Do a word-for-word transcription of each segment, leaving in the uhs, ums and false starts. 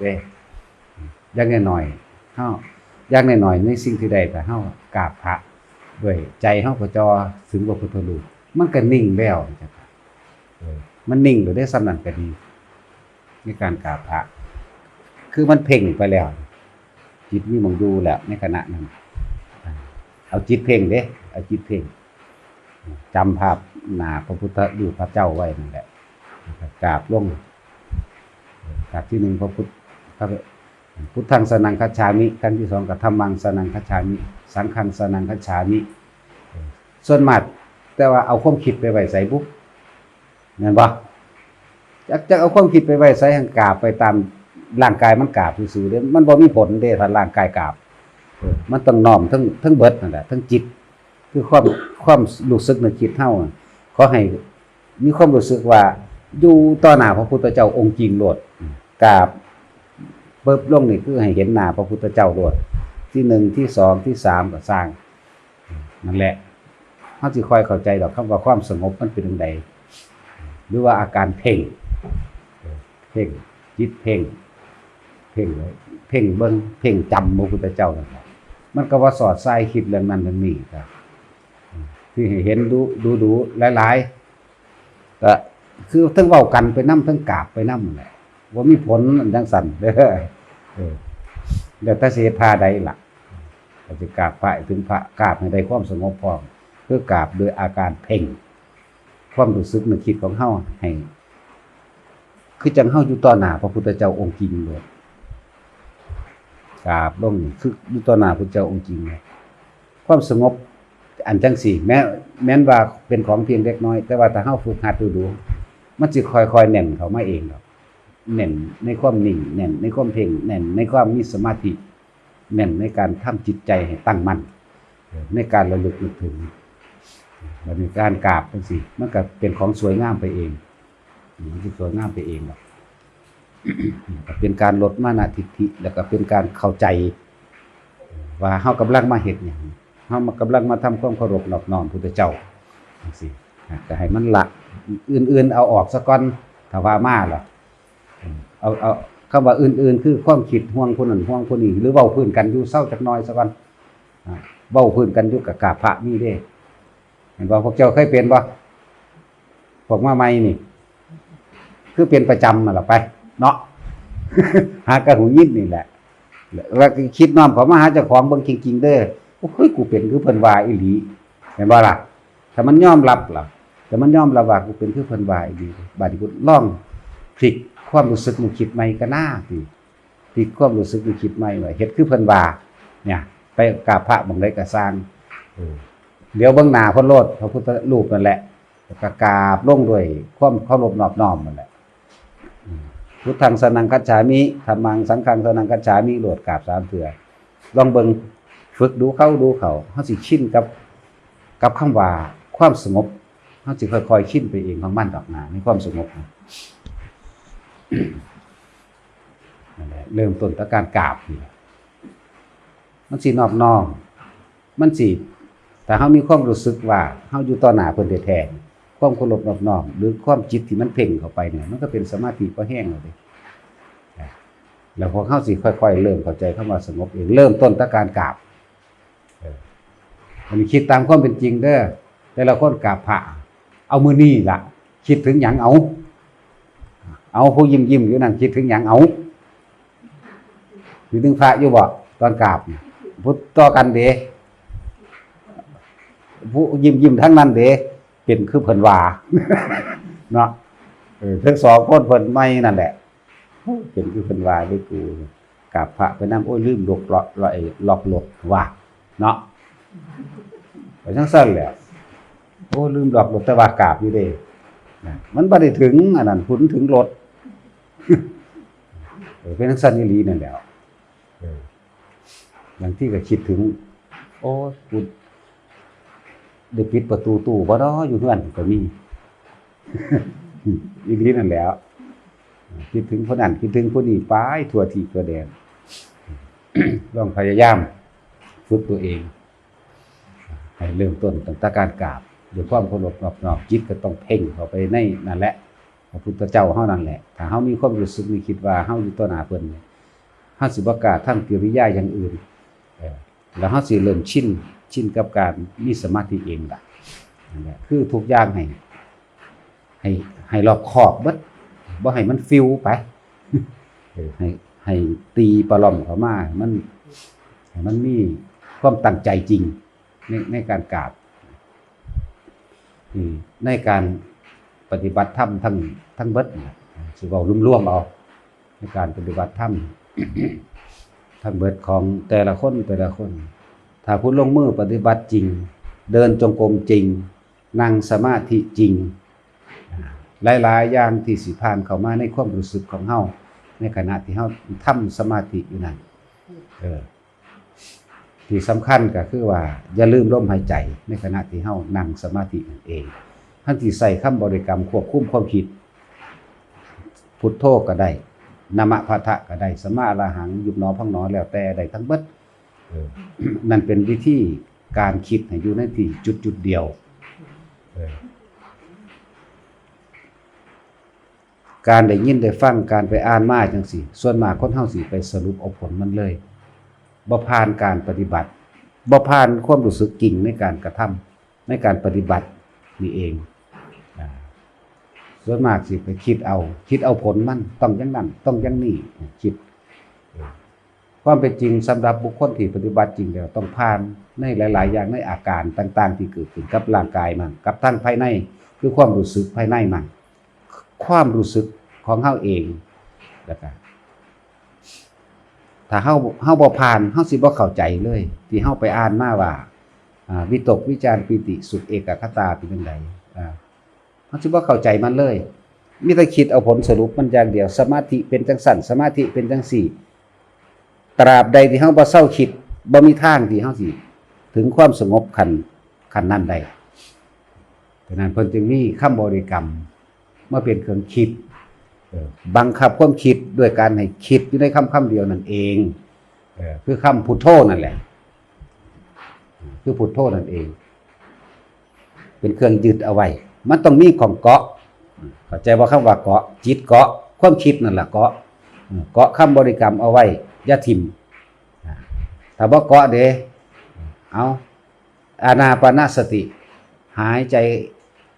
เด้ อย่างน้อยๆเฮา อย่างน้อยๆในสิ่งที่ได้ ถ้าเฮากราบพระด้วยใจเฮาก็จ่อถึงพระพุทธรูป มันก็นิ่งแล้วจ้ะครับ เออ มันนิ่งอยู่ได้ส่ำนั้นก็ดี ในการกราบพระ คือมันเพ่งไปแล้ว จิตมีหม่องอยู่แล้วในขณะนั้น เอาจิตเพ่งเด้ เอาจิตเพ่ง จำภาพหน้าพระพุทธรูปพระเจ้าไว้นั่นแหละ แล้วก็กราบลง กราบที่หนึ่งพระพุทธ พระ พุทธังสรณังคัจฉามิ ครั้งที่สองก็ธัมมังสรณังคัจฉามิ สังฆังสรณังคัจฉามิ ส่วนมาก แต่ว่าเอาความคิดไปไว้ไสบุ แม่นบ่ จัก จักเอาความคิดไปไว้ไส หั้นกราบไปตามร่างกายมันกราบซื่อๆเด้ มันบ่มีผลเด้ ถ้าร่างกายกราบ เออ มันต้องน้อมทั้ง ทั้งเบิดนั่นแหละ ทั้งจิต คือความ ความรู้สึกนึกคิดเฮาอะ ขอให้มีความรู้สึกว่าอยู่ต่อหน้าพระพุทธเจ้าองค์จริงโลด กราบปึ๊บลงนี่คือให้เห็นหน้าพระพุทธเจ้าโลด ที่หนึ่ง ที่สอง ที่สาม ก็ซ่าง นั่นแหละ เฮาสิค่อยเข้าใจดอก คำว่าความสงบมันเป็นจั่งใด หรือว่าอาการเพ่ง เพ่ง จิตเพ่ง เพ่งไว้ เพ่งเบิ่ง เพ่งจำพระพุทธเจ้านั่นแหละ มันก็ว่าสอดไส้คิดเรื่องนั้นเรื่องนี้ครับ ที่ให้เห็นดู ดู ดูหลายๆ ก็คือทั้งเว้ากันไปนำ ทั้งกราบไปนำนั่นแหละ บ่มีผลอันจั่งซั้นเด้อ เออ แล้วแต่สิเฮ็ดท่าใดล่ะ ก็สิกราบพระ ถึงพระ กราบให้ได้ความสงบพร้อม คือกราบโดยอาการเพ่ง ความรู้สึกนึกคิดของเฮาให้ คือจั่งเฮาอยู่ต่อหน้าพระพุทธเจ้าองค์จริงเลย กราบลงนี่คืออยู่ต่อหน้าพระพุทธเจ้าองค์จริงเลย ความสงบอันจั่งซี้ แม้ แม้นว่าเป็นของเพียงเล็กน้อย แต่ว่าถ้าเฮาฝึกหัดดูๆ มันสิค่อยๆแน่นเข้ามาเองดอก แน่นในความนิ่ง แน่นในความเพ่ง แน่นในความมีสมาธิ แน่นในการทำจิตใจให้ตั้งมั่น ในการระลึกนึกถึง บัดนี้การกราบจั่งซี้ มันก็เป็นของสวยงามไปเอง มันสิสวยงามไปเองดอก ก็เป็นการลดมานะทิฏฐิ แล้วก็เป็นการเข้าใจ ว่าเฮากำลังมาเฮ็ดหยัง เฮามากำลังมาทำความเคารพนอบน้อมพุทธเจ้า จั่งซี้ ก็ให้มันละ อื่นๆเอาออกซะก่อน ถ้าว่ามาล่ะ เอา เอา คำว่าอื่นๆ คือความคิดห่วงผู้นั้นห่วงผู้นี้ หรือเว้าพื้นกันอยู่ เซาจักหน่อยซะก่อน อ่า เว้าพื้นกันอยู่ ก็กราบพระมีเด้ แม่นบ่ พวกเจ้าเคยเป็นบ่ พวกมาใหม่นี่ คือเป็นประจำนั่นล่ะไป เนาะ หากะหูยินนี่แหละ แล้วก็คิดน้อมเข้ามาหาเจ้าของเบิ่งจริงๆเด้อ โอ้ย กูเป็นคือเพิ่นว่าอีหลี แม่นบ่ล่ะ ถ้ามันยอมรับล่ะ ถ้ามันยอมรับว่ากูเป็นคือเพิ่นว่าอีหลี บาดนี้กูลองพลิกความรู้สึกนึกคิดใหม่กะนาติ พลิกความรู้สึกนึกคิดใหม่ว่าเฮ็ดคือเพิ่นว่า เนี่ย ไปกราบพระหม่องใดกะซ่าง เออ เหลียวเบิ่งหน้าเพิ่นโลด พระพุทธรูปนั่นแหละ แล้วก็กราบลงด้วยความเคารพนอบน้อมนั่นแหละ อืม พุทธังสรณังคัจฉามิ ธัมมังสังฆังสรณังคัจฉามิ โลดกราบสามเทื่อ ลองเบิ่ง ฝึกดูเข้าดูเข้า เฮาสิชินกับ กับคำว่าความสงบ เฮาสิค่อยๆชินไปเองของมันดอกนะ ในความสงบนะ นั่นแหละ เริ่มต้นจากการกราบนี่แหละ มันสินอบน้อม มันสิ ถ้าเฮามีความรู้สึกว่าเฮาอยู่ต่อหน้าเพิ่นแท้ๆ ความเคารพนอบน้อม หรือความจิตที่มันเพ่งเข้าไปเนี่ย มันก็เป็นสมาธิพอแฮงแล้วเด้ แล้วพวกเฮาสิค่อยๆเริ่มเข้าใจคำว่าสงบเอง เริ่มต้นจากการกราบ เออ อันนี้คิดตามความเป็นจริงเด้อ แต่ละคนกราบพระ เอามื้อนี้ล่ะ คิดถึงหยังเอา เอาผู้ยิ้มๆอยู่นั่นคิดถึงหยังเอา คิดถึงพระอยู่บ่ ตอนกราบ พุทธต่อกันเด้ ผู้ยิ้มๆทั้งนั้นเด้ เป็นคือเพิ่นว่า เนาะ เออ ทั้งสองคนเพิ่นใหม่นั่นแหละ เป็นคือเพิ่นว่าเด้อกู กราบพระไปนำ โอ้ย ลืมล็อก ล็อก ล็อก ไอ้ล็อกรถว่า เนาะ ไปจั่งซั้นแหละ โอ้ ลืมล็อกรถ แต่ว่ากราบอยู่เด้ นะ มันบ่ได้ถึงอันนั้น พุ้นถึงรถ เออ เป็นจั่งซั้นอีหลีนั่นแหละ เออ บางทีก็คิดถึง โอ้ กูได้ปิดประตูตู้บ่น้อ อยู่เฮือนก็มี อีหลีนั่นแหละ คิดถึงผู้นั้น คิดถึงผู้นี้ ไปทั่วทิศทั่วแดน ลองพยายามฝึกตัวเอง ให้เริ่มต้นตั้งแต่การกราบ ด้วยความเคารพนอบน้อม จิตก็ต้องเพ่งเข้าไปในนั่นแหละ พระพุทธเจ้าเฮานั่นแหละ ถ้าเฮามีความรู้สึกนึกคิดว่าเฮาอยู่ต่อหน้าเพิ่นเนี่ย เฮาสิบ่กล้าทำกิริยาอย่างอื่น เออ แล้วเฮาสิเริ่มชิน ชินกับการมีสมาธิเองล่ะ นั่นแหละ คือทุกอย่างให้ ให้ ให้รอบคอบเบิด บ่ให้มันฟิวไป เออ ให้ ให้ตีปลอมเข้ามา ให้มัน ให้มันมีความตั้งใจจริง ใน ในการกราบ อืม ในการปฏิบัติธรรมทั้ง ทั้งเบิดนี่ล่ะ สิเว้ารวมๆเอา ในการปฏิบัติธรรม ทั้งเบิดของแต่ละคน แต่ละคน ถ้าผู้ลงมือปฏิบัติจริง เดินจงกรมจริง นั่งสมาธิจริง อ่า หลายๆอย่างที่สิผ่านเข้ามาในความรู้สึกของเฮา ในขณะที่เฮาทำสมาธิอยู่นั่น เออ ที่สำคัญก็คือว่าอย่าลืมลมหายใจในขณะที่เฮานั่งสมาธินั่นเอง ท่านที่ใส่คำบริกรรมควบคุมความคิด พุทโธก็ได้ นะมะพะทะก็ได้ สัมมาอรหัง ยุบหนอพองหนอ แล้วแต่ได้ทั้งเบิด เออ นั่นเป็นวิธีการคิดให้อยู่ในที่จุดจุดเดียว เออ การได้ยินได้ฟัง การไปอ่านมาจังซี้ ส่วนมากคนเฮาสิไปสรุปเอาผลมันเลย บ่ผ่านการปฏิบัติ บ่ผ่านความรู้สึกจริงในการกระทำ ในการปฏิบัตินี่เอง อ่า ส่วนมากสิไปคิดเอา คิดเอาผลมัน ต้องอย่างนั้น ต้องอย่างนี้ คิด ความเป็นจริงสำหรับบุคคลที่ปฏิบัติจริงแล้ว ต้องผ่านในหลายๆอย่าง ในอาการต่างๆที่เกิดขึ้นกับร่างกายมัน กับทางภายใน คือความรู้สึกภายในมัน ความรู้สึกของเฮาเอง แล้วก็ ถ้าเฮา เฮาบ่ผ่าน เฮาสิบ่เข้าใจเลย ที่เฮาไปอ่านมาว่า อ่า วิตก วิจาร ปีติ สุข เอกัคคตา เป็นจั่งใด อ่า เฮาสิบ่เข้าใจมันเลย มีแต่คิดเอาผลสรุปมันอย่างเดียว สมาธิเป็นจั่งซั้น สมาธิเป็นจั่งซี้ ตราบใดที่เฮาบ่เซาคิด บ่มีทางที่เฮาสิถึงความสงบขั้น ขั้นนั้นได้ ฉะนั้นเพิ่นจึงมีคำบริกรรมมาเป็นเครื่องคิด เออ บังคับความคิดด้วยการให้คิดอยู่ในคำคำเดียวนั่นเอง เออ คือคำพุทโธนั่นแหละ คือพุทโธนั่นเอง เป็นเครื่องยึดเอาไว้ มันต้องมีของเกาะ เข้าใจบ่ คำว่าเกาะ จิตเกาะ ความคิดนั่นแหละเกาะ เกาะคำบริกรรมเอาไว้ อย่าถิ่ม ถ้าบ่เกาะเด้ เอา อานาปานสติ หายใจ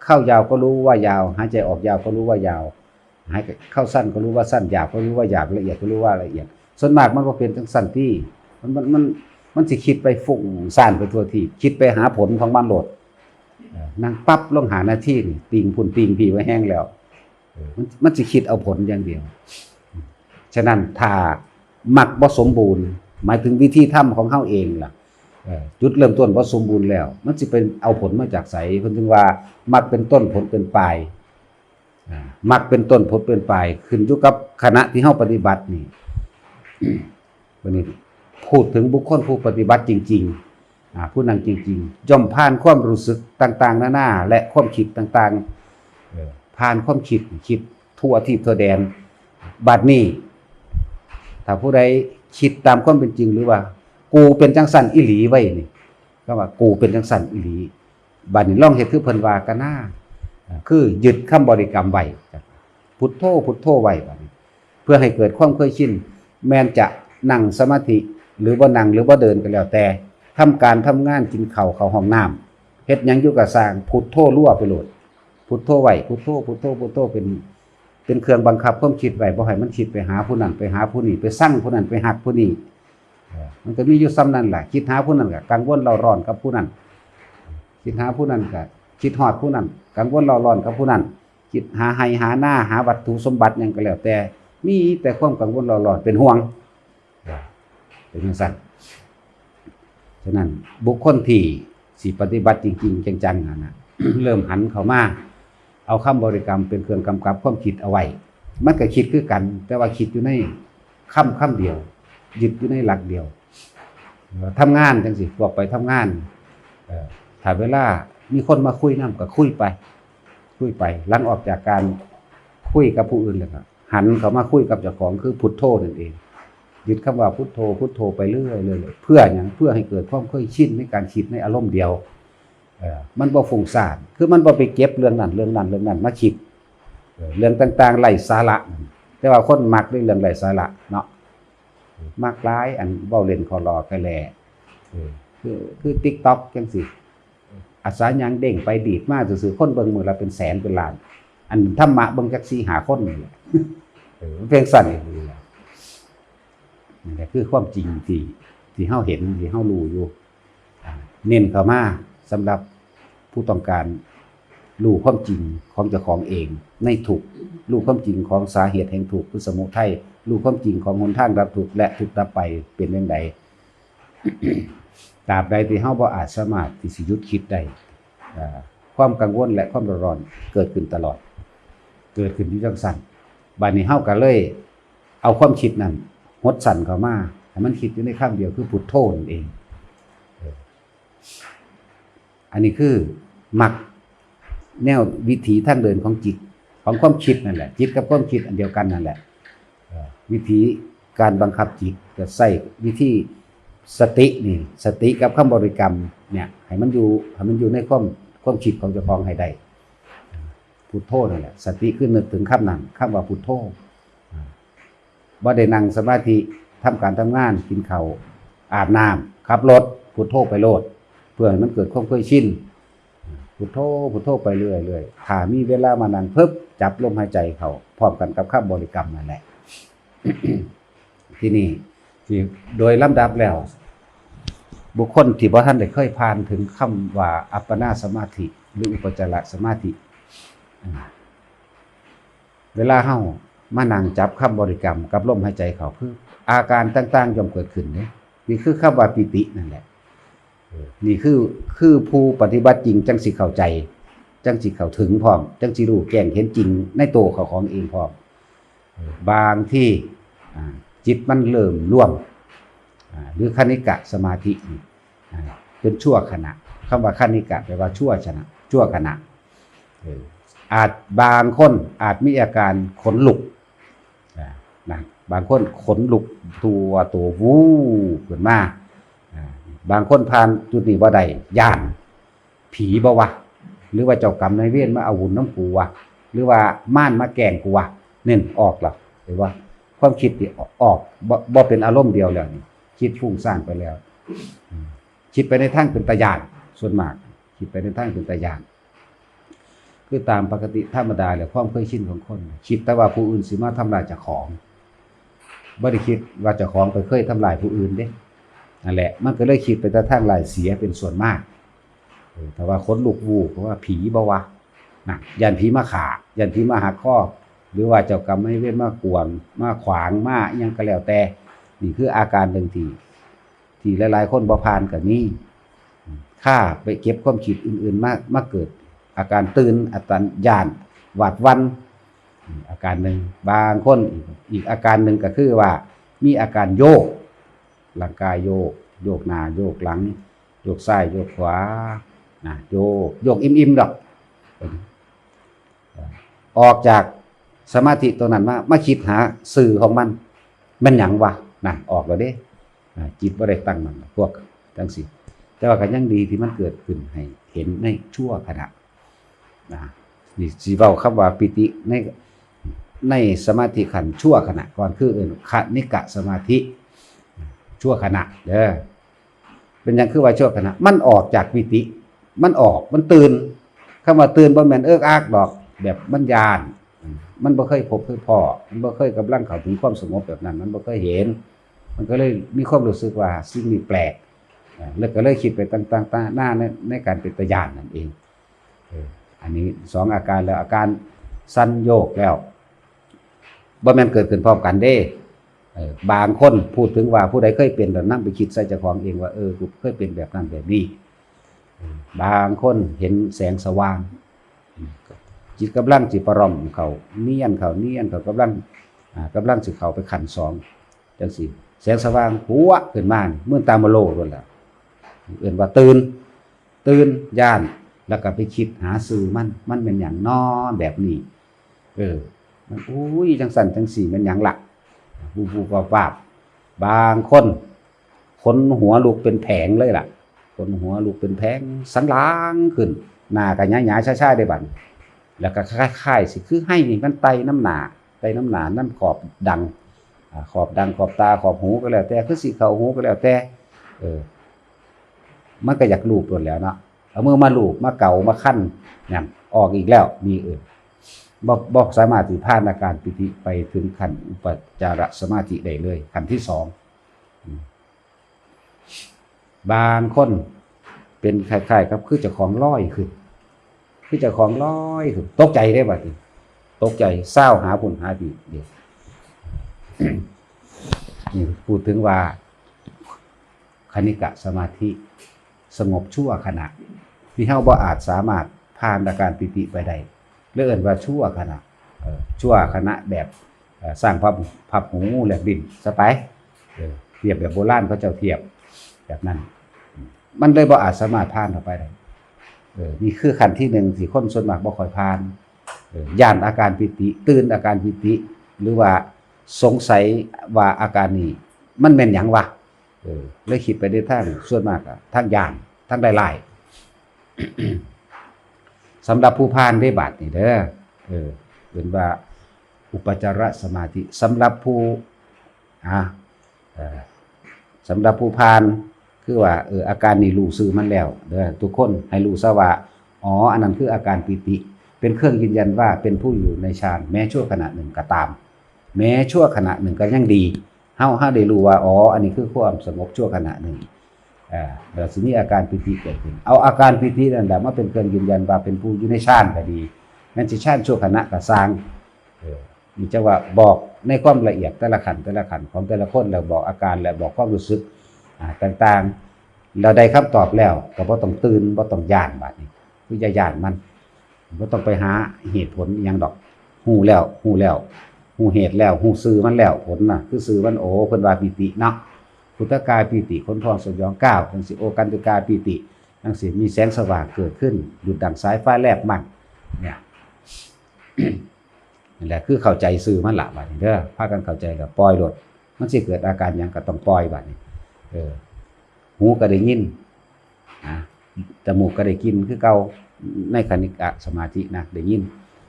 เข้ายาวก็รู้ว่ายาว หายใจออกยาวก็รู้ว่ายาว หายใจเข้าสั้นก็รู้ว่าสั้น หยาบก็รู้ว่าหยาบ ละเอียดก็รู้ว่าละเอียด ส่วนมากมันบ่เป็นจั่งซั้นติ มัน มัน มัน มันสิคิดไปฟุ้งซ่านไปทั่วทีป คิดไปหาผลของมันโลด เออ นั่งปั๊บลงห้านาทีนี่ ติ่งพุ้นติ่งพี้ไว้แฮงแล้ว เออ มัน มันสิคิดเอาผลอย่างเดียว ฉะนั้นถ้ามรรคบ่สมบูรณ์ หมายถึงวิธีทำของเฮาเองล่ะ เออ จุดเริ่มต้นบ่สมบูรณ์แล้ว มันสิไปเอาผลมาจากไส เพิ่นจึงว่ามรรคเป็นต้นผลเป็นปลาย อ่า มรรคเป็นต้นผลเป็นปลาย ขึ้นอยู่กับขณะที่เฮาปฏิบัตินี่ บัดนี้พูดถึงบุคคลผู้ปฏิบัติจริงๆ อ่า ผู้นั้นจริงๆ ย่อมผ่านความรู้สึกต่างๆนานา และความคิดต่างๆ เออ ผ่านความคิด คิดทั่วทีปทั่วแดน บัดนี้ ถ้าผู้ใดคิดตามความเป็นจริง หรือว่า กูเป็นจั่งซั้นอีหลีไว้นี่ คำว่า กูเป็นจั่งซั้นอีหลี บัดนี้ลองเฮ็ดคือเพิ่นว่ากันนา คือยึดคำบริกรรมไว้ พุทโธ พุทโธไว้บัดนี้ เพื่อให้เกิดความเคยชิน แม่นจะนั่งสมาธิ หรือบ่นั่ง หรือบ่เดินก็แล้วแต่ ทำการทำงาน กินข้าว เข้าห้องน้ำ เฮ็ดหยังอยู่ก็ซ่าง พุทโธรัวไปโลด พุทโธไว้ พุทโธ พุทโธ พุทโธ เป็น เป็นเครื่องบังคับความคิดไว้ บ่ให้มันคิดไปหาผู้นั้น ไปหาผู้นี้ ไปซังผู้นั้น ไปฮักผู้นี้ เออ มันก็มีอยู่ส่ำนั้นแหละ คิดหาผู้นั้นก็กังวลเร่าร้อนกับผู้นั้น คิดหาผู้นั้นก็คิดฮอดผู้นั้น กังวลเร่าร้อนกับผู้นั้น คิดหาไฮ่หานา หาวัตถุสมบัติหยังก็แล้วแต่ มีแต่ความกังวลเร่าร้อน เป็นห่วง เออ เป็นจั่งซั้น ฉะนั้นบุคคลที่สิปฏิบัติจริงๆจังๆนั่นน่ะ เริ่มหันเข้ามา เอาคำบริกรรมเป็นเครื่องกำกับความคิดเอาไว้ มันก็คิดคือกัน แต่ว่าคิดอยู่ในคำคำเดียว ยึดอยู่ในหลักเดียว เอ่อ ทำงานจั่งซี้ พวกไปทำงาน เอ่อ ถ้าเวลามีคนมาคุยนำก็คุยไป คุยไป หลังออกจากการคุยกับผู้อื่นแล้วก็หันเข้ามาคุยกับเจ้าของ คือพุทโธนั่นเอง ยึดคำว่าพุทโธ พุทโธไปเรื่อยๆ เพื่อหยัง เพื่อให้เกิดความเคยชินในการคิดในอารมณ์เดียว เอ่อ มันบ่ฟุ้งซ่าน คือมันบ่ไปเก็บเรื่องนั้น เรื่องนั้น เรื่องนั้นมาคิด เอ่อ เรื่องต่างๆไร้สาระ แต่ว่าคนมักในเรื่องไร้สาระเนาะ มักหลาย อันเว้าเล่นคอลอแค่แล เออ คือ คือ TikTok จังซี่ อาสาย่างเด้งไปดีดมาซื่อๆ คนเบิ่งมื้อละเป็นแสนเป็นล้าน อันธรรมะเบิ่งจักสี่ห้าคนนี่แหละ เออ มันเป็นซั่นอีหลีล่ะ นี่แหละคือความจริงที่ ที่เฮาเห็น ที่เฮารู้อยู่ อ่า เน้นเข้ามาสำหรับผู้ต้องการรู้ความจริงของเจ้าของเองในทุกข์ รู้ความจริงของสาเหตุแห่งทุกข์คือสมุทัย รู้ความจริงของหนทางดับทุกข์และทุกข์ดับไปเป็นจั่งใด ตราบใดที่เฮาบ่อาจสามารถที่สิหยุดคิดได้ อ่า ความกังวลและความเร่าร้อนเกิดขึ้นตลอด เกิดขึ้นอยู่จังซั่น บัดนี้เฮาก็เลยเอาความคิดนั้นหดสั้นเข้ามา ให้มันคิดอยู่ในคำเดียวคือพุทโธนั่นเอง เออ อันนี้คือมรรค แนววิถีทางเดินของจิต ของความคิดนั่นแหละ จิตกับความคิดอันเดียวกันนั่นแหละ เอ่อ วิธีการบังคับจิตก็ใช้วิธีสตินี่ สติกับคำบริกรรมเนี่ย ให้มันอยู่ ให้มันอยู่ในความ ความคิดของเจ้าของให้ได้ พุทโธนั่นแหละ สติคือนึกถึงคำนั้น คำว่าพุทโธ อ่า บ่ได้นั่งสมาธิ ทำการทำงาน กินข้าว อาบน้ำ ขับรถ พุทโธไปโลด เพื่อให้มันเกิดความเคยชิน พุทโธ พุทโธไปเรื่อยๆ ถ้ามีเวลามานั่งปึ๊บ จับลมหายใจเข้า พร้อมกันกับคำบริกรรมนั่นแหละ ทีนี้ ที่โดยลำดับแล้ว บุคคลที่บ่ทันได้เคยผ่านถึงคำว่าอัปปนาสมาธิ หรืออุปจารสมาธิ อ่า เวลาเฮามานั่งจับคำบริกรรมกับลมหายใจเข้า คืออาการต่างๆ ย่อมเกิดขึ้นเด้ นี่คือคำว่าปีตินั่นแหละ เออ นี่คือ คือผู้ปฏิบัติจริงจั่งสิเข้าใจ จั่งสิเข้าถึงพร้อม จั่งสิรู้แจ้งเห็นจริงในตัวเขาของเองพร้อม เออ บางที อ่า จิตมันเริ่มรวม อ่า หรือคณิกะสมาธินี่ อ่า เป็นชั่วขณะ คำว่าคณิกะแปลว่าชั่วขณะ ชั่วขณะ เออ อาจ บางคนอาจมีอาการขนลุก อ่า นะ บางคนขนลุกทั่วตัว วูบขึ้นมา อ่า บางคนผ่านจุดนี้บ่ได้ ย้าน ผีบ่วะ หรือว่าเจ้ากรรมนายเวรมาเอาบุญนำกูวะ หรือว่ามารมาแกล้งกูวะ เน้นออกล่ะ เห็นบ่ ความคิดที่ออก บ่ บ่เป็นอารมณ์เดียวแล้วนี่ คิดฟุ้งซ่านไปแล้ว อืม คิดไปในทางเป็นตาย้าน ส่วนมาก คิดไปในทางเป็นตาย้าน คือตามปกติธรรมดาแล้ว ความเคยชินของคน คิดแต่ว่าผู้อื่นสิมาทำร้ายเจ้าของ บ่ได้คิดว่าเจ้าของไปเคยทำร้ายผู้อื่นเด้ นั่นแหละ มันก็เลยคิดไปแต่ทางร้ายเสียเป็นส่วนมาก เออ แต่ว่าขนลุก วูบ เพราะว่าผีบ่วะ นะ ย้านผีมาฆ่า ย้านผีมาหักคอ หรือว่าเจ้ากรรมนายเวรมากวน มาขวาง มาอิหยังก็แล้วแต่ นี่คืออาการหนึ่งที่ ที่หลายๆ คนบ่ผ่านก็มี ถ้าไปเก็บความคิดอื่นๆ มา มาเกิดอาการตื่น อาการย้าน หวาดหวั่น อาการหนึ่ง บางคนอีก อีกอาการหนึ่งก็คือว่ามีอาการโยก ร่างกายโยก โยกหน้า โยกหลัง โยกซ้าย โยกขวา นะ โยก โยกอิ่มๆ ดอก ออกจากสมาธิตัวนั้นมา มาคิดหาซื่อของมัน แม่นหยังวะ นะ ออกแล้วเด้ อ่า จิตบ่ได้ตั้งมั่น พวกจั่งซี้ แต่ว่าก็ยังดีที่มันเกิดขึ้นให้เห็นในชั่วขณะ นะ นี่สิเว้าคำว่าปีติใน ในสมาธิขั้นชั่วขณะก่อน คือเอิ้นคณิกะสมาธิ ชั่วขณะเด้อ เป็นหยังคือว่าชั่วขณะ มันออกจากปีติ มันออก มันตื่น คำว่าตื่นบ่แม่นเอิกอักดอก แบบมันย้าน มันบ่เคยพบเคยพ้อ มันบ่เคยกำลังเข้าถึงความสงบแบบนั้น มันบ่เคยเห็น มันก็เลยมีความรู้สึกว่าสิ่งนี้แปลก อ่า แล้วก็เลยคิดไปต่างๆ นานาใน ในการเป็นตาย้านนั่นเอง เออ อันนี้สองอาการแล้ว อาการสัญโยคแล้ว บ่แม่นเกิดขึ้นพร้อมกันเด้ เออ บางคนพูดถึงว่าผู้ใดเคยเป็นแล้วนำไปคิดใส่เจ้าของเองว่า เออ กูเคยเป็นแบบนั้นแบบนี้ เออ บางคนเห็นแสงสว่าง อืม จิตกำลังสิปร่อมเข้า เนียนเข้า เนียนเข้า กำลัง อ่า กำลังสิเข้าไปขั้นสอง จั่งซี้ แสงสว่างหัวขึ้นมานี่ มืดตามาโลดโลดแล้ว เอิ้นว่าตื่น ตื่น ย้าน แล้วก็ไปคิดหาซื่อมัน มันเป็นหยังน้อแบบนี้ เออ มัน อุ้ย จั่งซั่นจั่งซี้ แม่นหยังล่ะ บูบๆ วาบๆ บางคน ขนหัวลุกเป็นแผงเลยล่ะ ขนหัวลุกเป็นแผง สันหลังขึ้น หน้าก็หงายๆ ช้าๆ ได้บัดนี้ แล้วก็คล้ายๆ สิคือไฮ่นี่มันไต่นำหน้า ไต่นำหน้านำขอบดัง อ่า ขอบดัง ขอบตา ขอบหูก็แล้วแต่ คือสิเข้าหูก็แล้วแต่ เออ มันก็อยากลูบโลดแหล้วเนาะ เอามือมาลูบ มาเกา มาคั้น นั่น ออกอีกแล้ว นี่ เออ บ่ บ่สามารถสิผ่านอาการปีติไปถึงขั้นอุปจารสมาธิได้เลย ขั้นที่สอง อืม บางคนเป็นคล้ายๆกับคือเจ้าของลอยขึ้น คือเจ้าของลอยขึ้น ตกใจเด้บัดนี้ ตกใจ ซาวหาพุ่นหาพี้เด้ นี่พูดถึงว่า คณิกะสมาธิ สงบชั่วขณะ ที่เฮาบ่อาจสามารถผ่านอาการปีติไปได้ เรียกเอิ้นว่าชั่วขณะ เอ่อ ชั่วขณะแบบ เอ่อ สร้างพับ พับหูแลบลิ้นซะไป เออ เทียบแบบโบราณเขาเจ้าเทียบแบบนั้น มันเลยบ่อาจสามารถผ่านเข้าไปได้ เออ นี่คือขั้นที่หนึ่งที่คนส่วนมากบ่ค่อยผ่าน เออ ย้านอาการปีติ ตื่นอาการปีติ หรือว่าสงสัยว่าอาการนี้มันแม่นหยังวะ เออ เลยคิดไปในทางส่วนมากอะทางย้าน ทางร้ายๆ สำหรับผู้ผ่านเด้บาดนี้เด้อ เออ เป็นว่าอุปจารสมาธิ สำหรับผู้ อ่ะ เออ สำหรับผู้ผ่าน คือว่า เออ อาการนี้รู้ซื่อมันแล้วเด้อ ทุกคนให้รู้ซะว่า อ๋อ อันนั้นคืออาการปีติ เป็นเครื่องยืนยันว่าเป็นผู้อยู่ในฌาน แม้ชั่วขณะหนึ่งก็ตาม แม้ชั่วขณะหนึ่งก็ยังดี เฮา เฮาได้รู้ว่า อ๋อ อันนี้คือความสงบชั่วขณะหนึ่ง อ่า แล้วสิมีอาการปีติเกิดขึ้น เอาอาการปีตินั่นแหละมาเป็นเครื่องยืนยันว่าเป็นผู้อยู่ในฌานก็ดี แม้นสิฌานชั่วขณะก็ซ่าง เออ นี่จะว่าบอกในความละเอียดแต่ละขั้นแต่ละขั้นของแต่ละคน แล้วบอกอาการ และบอกความรู้สึก อ่า ต่างๆ แล้วได้คำตอบแล้วก็บ่ต้องตื่น บ่ต้องย้านบาดนี้ คืออย่าย้านมัน บ่ต้องไปหาเหตุผลอิหยังดอก ฮู้แล้ว ฮู้แล้ว ฮู้เหตุแล้ว ฮู้ซื่อมันแล้ว ผลน่ะ คือซื่อมัน โอ้ เพิ่นว่าปีติเนาะ ขุทกายปีติ ขนพองสยองก้าว จั่งซี้ โอกันติกาปีติ จั่งซี้ มีแสงสว่างเกิดขึ้น ดุจดั่งสายฟ้าแลบมั่ง เนี่ย นั่นแหละ คือเข้าใจซื่อมันละบาดนี้เด้อ พากันเข้าใจแล้วปล่อยโลด มันสิเกิดอาการหยังก็ต้องปล่อยบาดนี้ เออ หูก็ได้ยิน นะ จมูกก็ได้กลิ่นคือเก่า ในคณิกะสมาธินะ ได้ยิน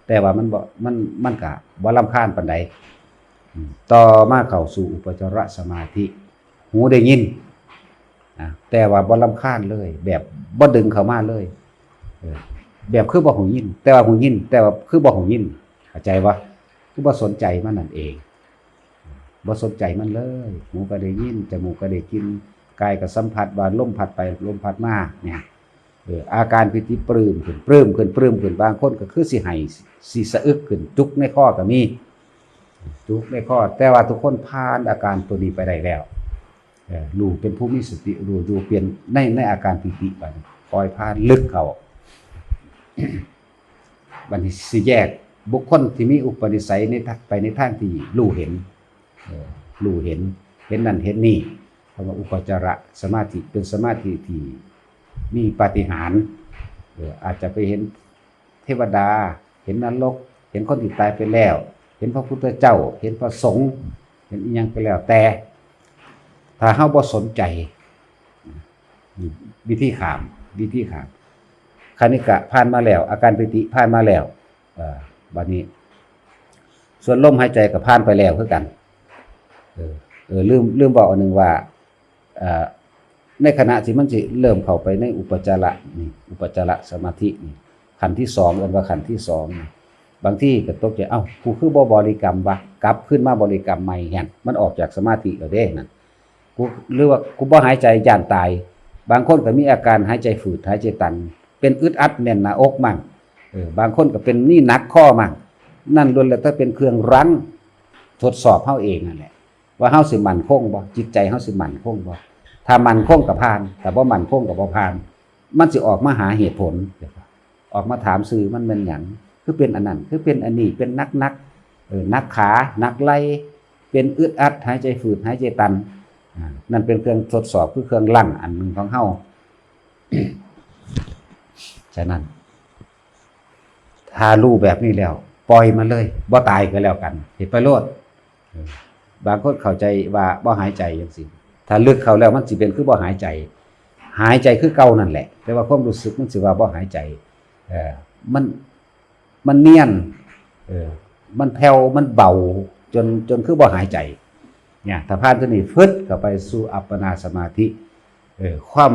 แต่ว่ามันบ่ มัน มันก็บ่รำคาญปานใด อืม ต่อมาเข้าสู่อุปจารสมาธิ หูได้ยิน นะ แต่ว่าบ่รำคาญเลย แบบบ่ดึงเข้ามาเลย เออ แบบคือบ่หูยิน แต่ว่าหูยิน แต่ว่าคือบ่หูยิน เข้าใจบ่ คือบ่สนใจมันนั่นเอง บ่สนใจมันเลย หูก็ได้ยิน จมูกก็ได้กลิ่น กายก็สัมผัสว่าลมพัดไป ลมพัดมา เนี่ย เออ อาการปีติปลื้มขึ้น ปลื้มขึ้น ปลื้มขึ้น บางคนก็คือสิไห้ สิสะอึกขึ้น จุกในคอก็มี จุกในคอ แต่ว่าทุกคนผ่านอาการตัวนี้ไปได้แล้ว เออ รู้เป็นผู้มีสติ รู้อยู่เป็นใน ในอาการปีติ บัดนี้ปล่อยผ่านลึกเข้า บัดนี้สิแยกบุคคลที่มีอุปนิสัยในทาง ไปในทางที่รู้เห็น เออ รู้เห็น เห็นนั่นเห็นนี่ คำว่าอุปจารสมาธิเป็นสมาธิที่มีปาฏิหาริย์ เออ อาจจะไปเห็นเทวดา เห็นนรก เห็นคนที่ตายไปแล้ว เห็นพระพุทธเจ้า เห็นพระสงฆ์ เห็นอิหยังก็แล้วแต่ ถ้าเฮาบ่สนใจ วิธีข้าม วิธีข้าม คณิกะผ่านมาแล้ว อาการปีติผ่านมาแล้ว เอ่อ บัดนี้ ส่วนลมหายใจก็ผ่านไปแล้วคือกัน เออ เออ ลืม ลืมบอกอันหนึ่งว่า เอ่อ ในขณะที่มันสิเริ่มเข้าไปในอุปจาระนี่ อุปจารสมาธินี่ ขั้นที่สอง เอิ้นว่าขั้นที่สองนี่ บางทีก็ตกใจ เอ้า กูคือบ่บริกรรมวะ กลับขึ้นมาบริกรรมใหม่ หั้น มันออกจากสมาธิแล้วเด้นั่น กู หรือว่ากูบ่หายใจ ย้านตาย บางคนก็มีอาการหายใจฝืด หายใจตัน เป็นอึดอัดแน่นหน้าอกมั่ง เออ บางคนก็เป็นนี่หนักคอมั่ง นั่นล้วนแล้วแต่เป็นเครื่องรั้ง ทดสอบเฮาเองนั่นแหละ ว่าเฮาสิมั่นคงบ่ จิตใจเฮาสิมั่นคงบ่ ถ้ามั่นคงก็ผ่าน ถ้าบ่มั่นคงก็บ่ผ่าน มันสิออกมาหาเหตุผล ออกมาถามซื่อมันแม่นหยัง คือเป็นอันนั้น คือเป็นอันนี้ เป็นหนักๆ เออ หนักขา หนักไหล่ เป็นอึดอัด หายใจฝืด หายใจตัน อ่า นั่นเป็นเครื่องทดสอบ คือเครื่องรั้งอันหนึ่งของเฮา ฉะนั้น ถ้ารู้แบบนี้แล้ว ปล่อยมันเลย บ่ตายก็แล้วกัน เฮ็ดไปโลด เออ บางคนเข้าใจว่าบ่หายใจจั่งซี้ ถ้าลึกเข้าแล้วมันสิเป็นคือบ่หายใจ หายใจคือเก่านั่นแหละ แต่ว่าความรู้สึกมันสิว่าบ่หายใจ เออ มัน มันเนียน เออ มันแผ่ว มันเบา จน จนคือบ่หายใจ เนี่ย ถ้าผ่านตัวนี้ฟึดเข้าไปสู่อัปปนาสมาธิ เออ ความ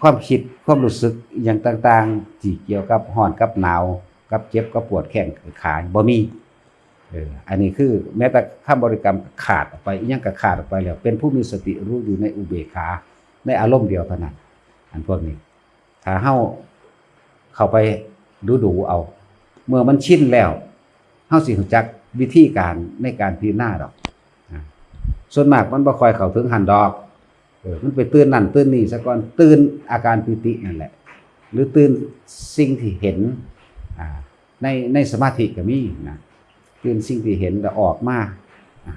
ความคิด ความรู้สึกอหย่างต่างๆ ที่เกี่ยวกับร้อนกับหนาว กับเจ็บกับปวดแข้งขาบ่มี เออ อันนี้คือแม้แต่คำบริกรรมก็ขาดออกไป อิหยังก็ขาดออกไปแล้ว เป็นผู้มีสติรู้อยู่ในอุเบกขา ในอารมณ์เดียวเท่านั้น อันพวกนี้ ถ้าเฮาเข้าไปดูๆเอา เมื่อมันชินแล้ว เฮาสิรู้จักวิธีการในการพิจารณาดอก อ่า ส่วนมากมันบ่ค่อยเข้าถึงหั่นดอก เออ มันไปตื่นนั่นตื่นนี่ซะก่อน ตื่นอาการปีตินั่นแหละ หรือตื่นสิ่งที่เห็น อ่า ใน ในสมาธิก็มีนะ ตื่นสิ่งที่เห็นแล้วออกมา อ่า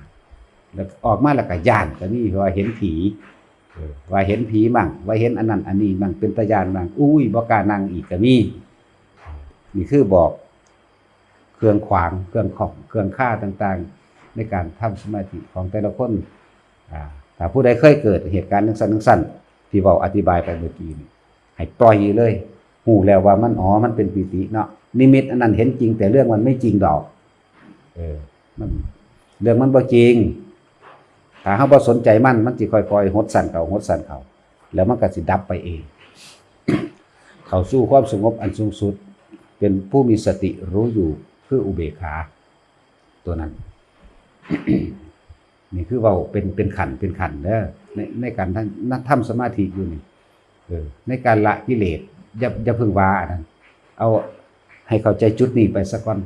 แล้วออกมาแล้วก็ย้านก็มี เพราะว่าเห็นผี เออ ว่าเห็นผีมั่ง ว่าเห็นอันนั้นอันนี้มั่ง เป็นตาย้านมั่ง อุ้ย บ่กล้านั่งอีกก็มี นี่คือบอกเครื่องขวาง เครื่องข้อง เครื่องคาต่างๆ ในการทำสมาธิของแต่ละคน อ่า ถ้าผู้ใดเคยเกิดเหตุการณ์จั่งซั้นจั่งซั้น ที่เว้าอธิบายไปเมื่อกี้นี่ ให้ปล่อยเลย ฮู้แล้วว่ามัน อ๋อ มันเป็นปีติเนาะ นิมิตอันนั้นเห็นจริง แต่เรื่องมันไม่จริงดอก เออ มัน เรื่องมันบ่จริง ถ้าเฮาบ่สนใจมัน มันสิค่อยๆ หดสั้นเข้า หดสั้นเข้า แล้วมันก็สิดับไปเอง เข้าสู่ความสงบอันสูงสุด เป็นผู้มีสติรู้อยู่ คืออุเบกขา ตัวนั้น นี่คือเว้าเป็น เป็นขั้น เป็นขั้นเด้อ ใน ในการทำ ทำสมาธิอยู่นี่ เออ ในการละกิเลส อย่า อย่าเพิ่งว่าอันนั้น เอาให้เข้าใจจุดนี้ไปซะก่อน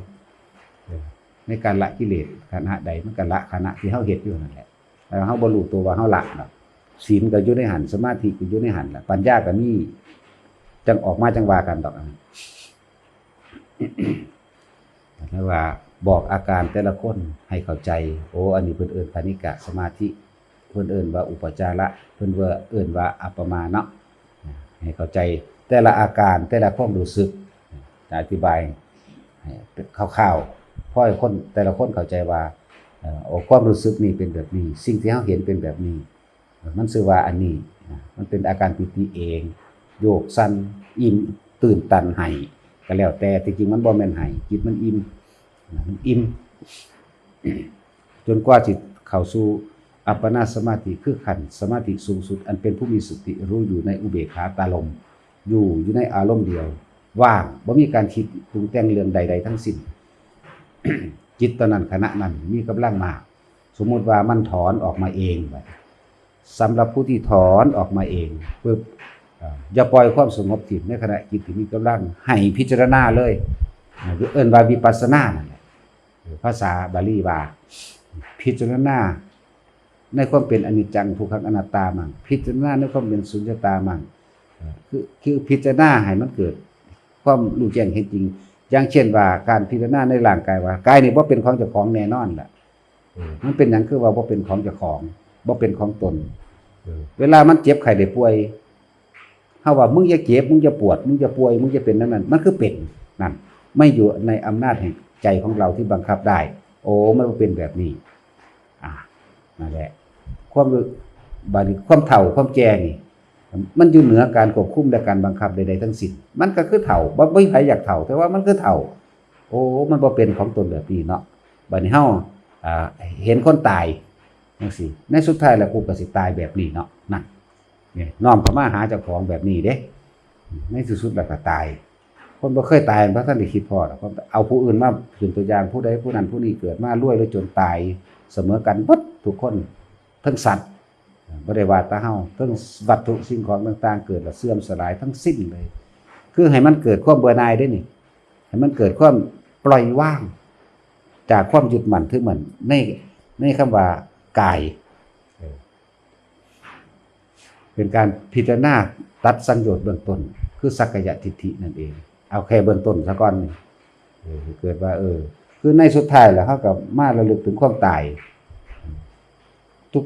เออ ในการละกิเลสขณะใด มันก็ละขณะที่เฮาเฮ็ดอยู่นั่นแหละ แล้วเฮาบ่รู้ตัวว่าเฮาละดอก ศีลก็อยู่ในหั่น สมาธิก็อยู่ในหั่นล่ะ ปัญญาก็มี จั่งออกมาจั่งว่ากันดอก อันนั้น เรียกว่าบอกอาการแต่ละคนให้เข้าใจ โอ้ อันนี้เพิ่นเอิ้นคณิกะสมาธิ เพิ่นเอิ้นว่าอุปจาระ เพิ่นว่า เอิ้นว่าอัปปมาณเนาะ ให้เข้าใจแต่ละอาการ แต่ละความรู้สึก จะอธิบายให้คร่าวๆ พอให้คน แต่ละคนเข้าใจว่า เอ่อ โอ้ ความรู้สึกนี่เป็นแบบนี้ สิ่งที่เฮาเห็นเป็นแบบนี้ มันชื่อว่าอันนี้นะ มันเป็นอาการปีติเอง โยกสั่น อิ่ม ตื่นตัน ไห้ ก็แล้วแต่ ที่จริงมันบ่แม่นไห้ จิตมันอิ่มนะ มันอิ่ม จนกว่าสิเข้าสู่อัปปนาสมาธิ คือขั้นสมาธิสูงสุด อันเป็นผู้มีสติรู้อยู่ในอุเบกขาตารมณ์ อยู่ อยู่ในอารมณ์เดียว ว่าง บ่มีการคิดปรุงแต่งเรื่องใดๆทั้งสิ้น จิตตอนนั้น ขณะนั้นมีกำลังมาก สมมุติว่ามันถอนออกมาเอง สำหรับผู้ที่ถอนออกมาเองปุ๊บ เอ่อ อย่าปล่อยความสงบถิ่มในขณะจิตที่มีกำลัง ให้พิจารณาเลย อ่า เอิ้นว่าวิปัสสนานั่นแหละ ภาษาบาลีว่า พิจารณาในความเป็นอนิจจัง ทุกขัง อนัตตามั่ง พิจารณาในความเป็นสุญญตามั่ง เอ่อ คือ คือพิจารณาให้มันเกิดความรู้แจ้งเห็นจริง อย่างเช่นว่าการพิจารณาในร่างกายว่า กายนี่บ่เป็นของเจ้าของแน่นอนล่ะ เออ มันเป็นหยังคือว่าบ่เป็นของเจ้าของ บ่เป็นของตน เออ เวลามันเจ็บไข้ได้ป่วย เฮาว่า "มึงอย่าเจ็บ มึงอย่าปวด มึงอย่าป่วย มึงอย่าเป็นนั่นนั่น" มันคือเป็น นั่น ไม่อยู่ในอำนาจแห่งใจของเราที่บังคับได้ โอ้ มันบ่เป็นแบบนี้ อ่า นั่นแหละ ความรู้ บาดนี้ความเฒ่า ความแก่นี่ มันอยู่เหนือการควบคุมและการบังคับใดๆทั้งสิ้น มันก็คือเฒ่า บ่ บ่มีไผอยากเฒ่า แต่ว่ามันคือเฒ่า โอ้ มันบ่เป็นของตนแบบนี้เนาะ บาดนี้เฮา อ่า เห็นคนตายจั่งซี้ ในสุดท้ายแล้วกูก็สิตายแบบนี้เนาะ นั่น นี่ น้อมเข้ามาหาเจ้าของแบบนี้เด้ ในที่สุดแล้วก็ตาย คนบ่เคยตายมันบ่ทันได้คิดพอดอก เอาผู้อื่นมาเป็นตัวอย่าง ผู้ใดผู้นั้นผู้นี้เกิดมารวยหรือจนตายเสมอกันเบิดทุกคน ทั้งสัตว์ บ่ได้ว่าแต่เฮา ทั้งวัตถุสิ่งของต่างๆ เกิดแล้วเสื่อมสลายทั้งสิ้นเลย คือให้มันเกิดความเบื่อหน่ายเด้นี่ ให้มันเกิดความปล่อยวาง จากความยึดมั่นถือมั่นใน ในคำว่ากาย เออ เป็นการพิจารณาตัดสังโยชน์เบื้องต้น คือสักกายทิฏฐินั่นเอง เอาแค่เบื้องต้นซะก่อนนี่ เออ เกิดว่า เออ คือในสุดท้ายแล้วเฮาก็มาระลึกถึงความตาย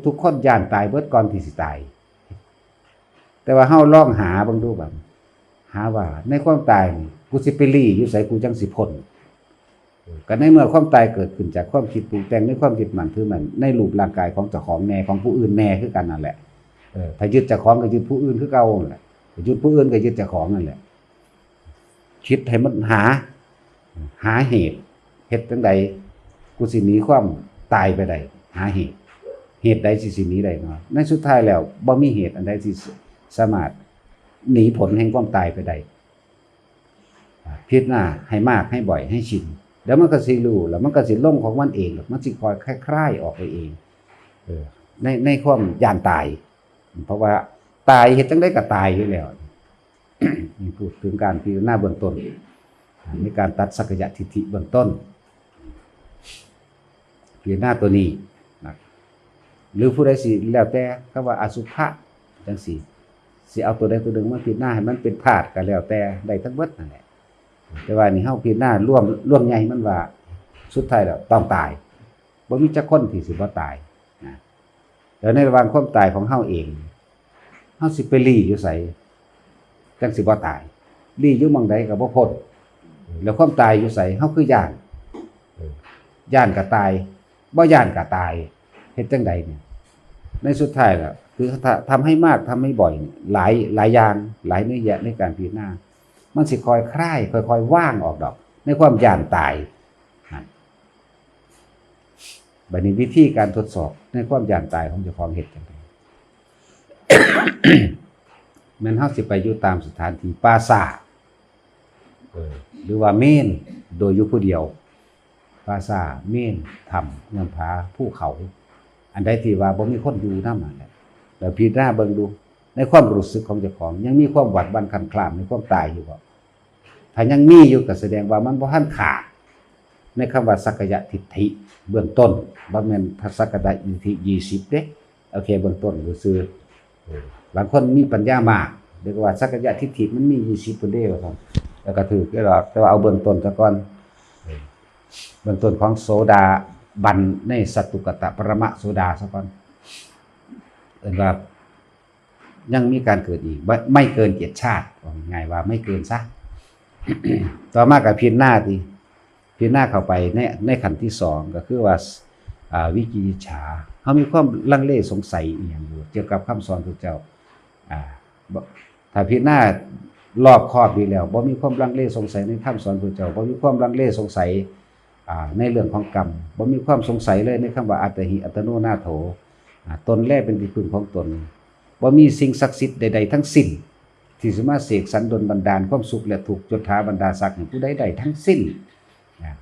ทุกๆคนย้านตายเบิดก่อนที่สิตาย แต่ว่าเฮาลองหาเบิ่งดูบัด หาว่าในความตายนี่ กูสิไปลี้อยู่ไส กูจั่งสิพ้น เออ ก็ในเมื่อความตายเกิดขึ้นจากความคิดปรุงแต่งในความยึดมั่นถือมั่นในรูปร่างกายของเจ้าของแน่ ของผู้อื่นแน่คือกันนั่นแหละ เออ ถ้ายึดเจ้าของก็ยึดผู้อื่นคือเก่านั่นแหละ ถ้ายึดผู้อื่นก็ยึดเจ้าของนั่นแหละ คิดให้มันหา หาเหตุ เฮ็ดจั่งใด กูสิหนีความตายไปได้ หาเหตุ เหตุใดสิสิหนีได้เนาะ ในสุดท้ายแล้วบ่มีเหตุอันใดที่สามารถหนีผลแห่งความตายไปได้ พิจารณาให้มาก ให้บ่อย ให้ชิน แล้วมันก็สิรู้ แล้วมันก็สิลงของมันเอง แล้วมันสิค่อยคลายๆออกไปเอง เออ ใน ในความย่านตาย เพราะว่าตายเฮ็ดจั่งใดก็ตายอยู่แล้ว นี่พูดถึงการพิจารณาเบื้องต้น ในการตัดสักกายทิฏฐิเบื้องต้น พิจารณาตัวนี้นะ หรือผู้ใดสิแล้วแต่ คำว่าอสุภะจั่งซี้ สิเอาตัวใดตัวหนึ่งมาพิจารณาให้มันเป็นธาตุก็แล้วแต่ ได้ทั้งหมดนั่นแหละ แต่ว่านี่เฮาพิจารณารวม รวมใหญ่มันว่า สุดท้ายแล้วต้องตาย บ่มีจักคนที่สิบ่ตายนะ แล้วในระหว่างความตายของเฮาเอง เฮาสิไปลี้อยู่ไสจั่งสิบ่ตาย ลี้อยู่หม่องใดก็บ่พ้น แล้วความตายอยู่ไส เฮาคือย้าน เออ ย้านก็ตาย บ่ย้านก็ตาย เฮ็ดจั่งใดเนี่ย ในสุดท้ายล่ะ คือถ้าทำให้มาก ทำให้บ่อยเนี่ย หลาย หลายอย่าง หลายนัยยะในการพิจารณา มันสิค่อยคลาย ค่อยๆว่างออกดอก ในความย้านตาย นั่น บัดนี้วิธีการทดสอบในความย้านตายของเจ้าของเฮ็ดจั่งใด แม่นเฮาสิไปอยู่ตามสถานที่ป่าช้า เออ หรือว่าเมน โดยอยู่ผู้เดียว ป่าช้า เมน ถ้ำ เงื้อมผา ภูเขา อันใดที่ว่าบ่มีคนอยู่นำนั่นแหละ แล้วพิจารณาเบิ่งดู ในความรู้สึกของเจ้าของ ยังมีความหวาดหวั่นคลำคลามในความตายอยู่บ่ ถ้ายังมีอยู่ก็แสดงว่ามันบ่ทันขาด ในคำว่าสักกายทิฏฐิเบื้องต้น บ่แม่นสักกายทิฏฐิยี่สิบเด้ โอเค เบื้องต้นซื่อๆ เออ บางคนมีปัญญามาก เรียกว่าสักกายทิฏฐิมันมียี่สิบพุ้นเด้ ว่าซั่น แล้วก็ถืกอยู่ดอก แต่ว่าเอาเบื้องต้นซะก่อน เออ เบื้องต้นของโสดาบันในสัตตุกตะปรมะโสดาซะก่อน เอิ้นว่า ยังมีการเกิดอีก ไม่ ไม่เกินเจ็ดชาติ ว่าง่ายๆว่าไม่เกินซะ ต่อมาก็พิจารณาติ พิจารณาเข้าไปใน ในขั้นที่สอง ก็คือว่า อ่า วิจิกิจฉา เฮามีความลังเลสงสัยอีหยังอยู่ เกี่ยวกับคำสอนพระเจ้า อ่า บ่ ถ้าพิจารณารอบคอบดีแล้ว บ่มีความลังเลสงสัยในคำสอนพระเจ้า บ่มีความลังเลสงสัย อ่า ในเรื่องของกรรม บ่มีความสงสัยเลยในคำว่าอัตถิอัตโนนาโถ อ่า ตนแลเป็นที่พึ่งของตน บ่มีสิ่งศักดิ์สิทธิ์ใดๆทั้งสิ้น ที่สิมาเสกสรรดลบันดาลความสุขและทุกข์ ยศถาบรรดาศักดิ์ให้ผู้ใดได้ทั้งสิ้น อ่า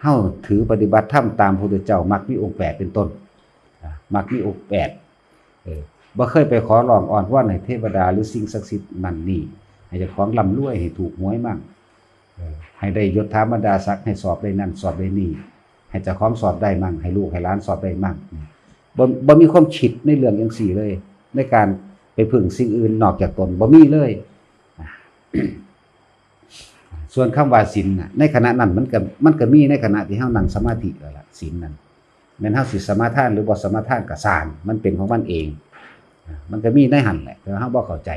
เฮาถือปฏิบัติธรรมตามพระพุทธเจ้า มัคคมีองค์แปดเป็นต้น อ่า มัคคมีองค์แปด เออ บ่เคยไปขอร้องอ้อนวอนให้เทวดาหรือสิ่งศักดิ์สิทธิ์นั่นนี่ ให้เจ้าของร่ำรวย ให้ถูกหวยมั่ง เออ ให้ได้ยศถาบรรดาศักดิ์ ให้สอบได้นั่นสอบได้นี่ ให้เจ้าของสอบได้มั่ง ให้ลูกให้หลานสอบได้มั่ง บ่ บ่มีความคิดในเรื่องจั่งซี้เลย ในการไปพึ่งสิ่งอื่นนอกจากตน บ่มีเลย ส่วนคำว่าศีลน่ะ ในขณะนั้นมันก็ มันก็มีในขณะที่เฮานั่งสมาธิแล้วล่ะ ศีลนั่น แม่นเฮาสิสมาทานหรือบ่สมาทานก็ซ่าง มันเป็นของมันเอง มันก็มีในหั่นแหละ แต่ว่าเฮาบ่เข้าใจ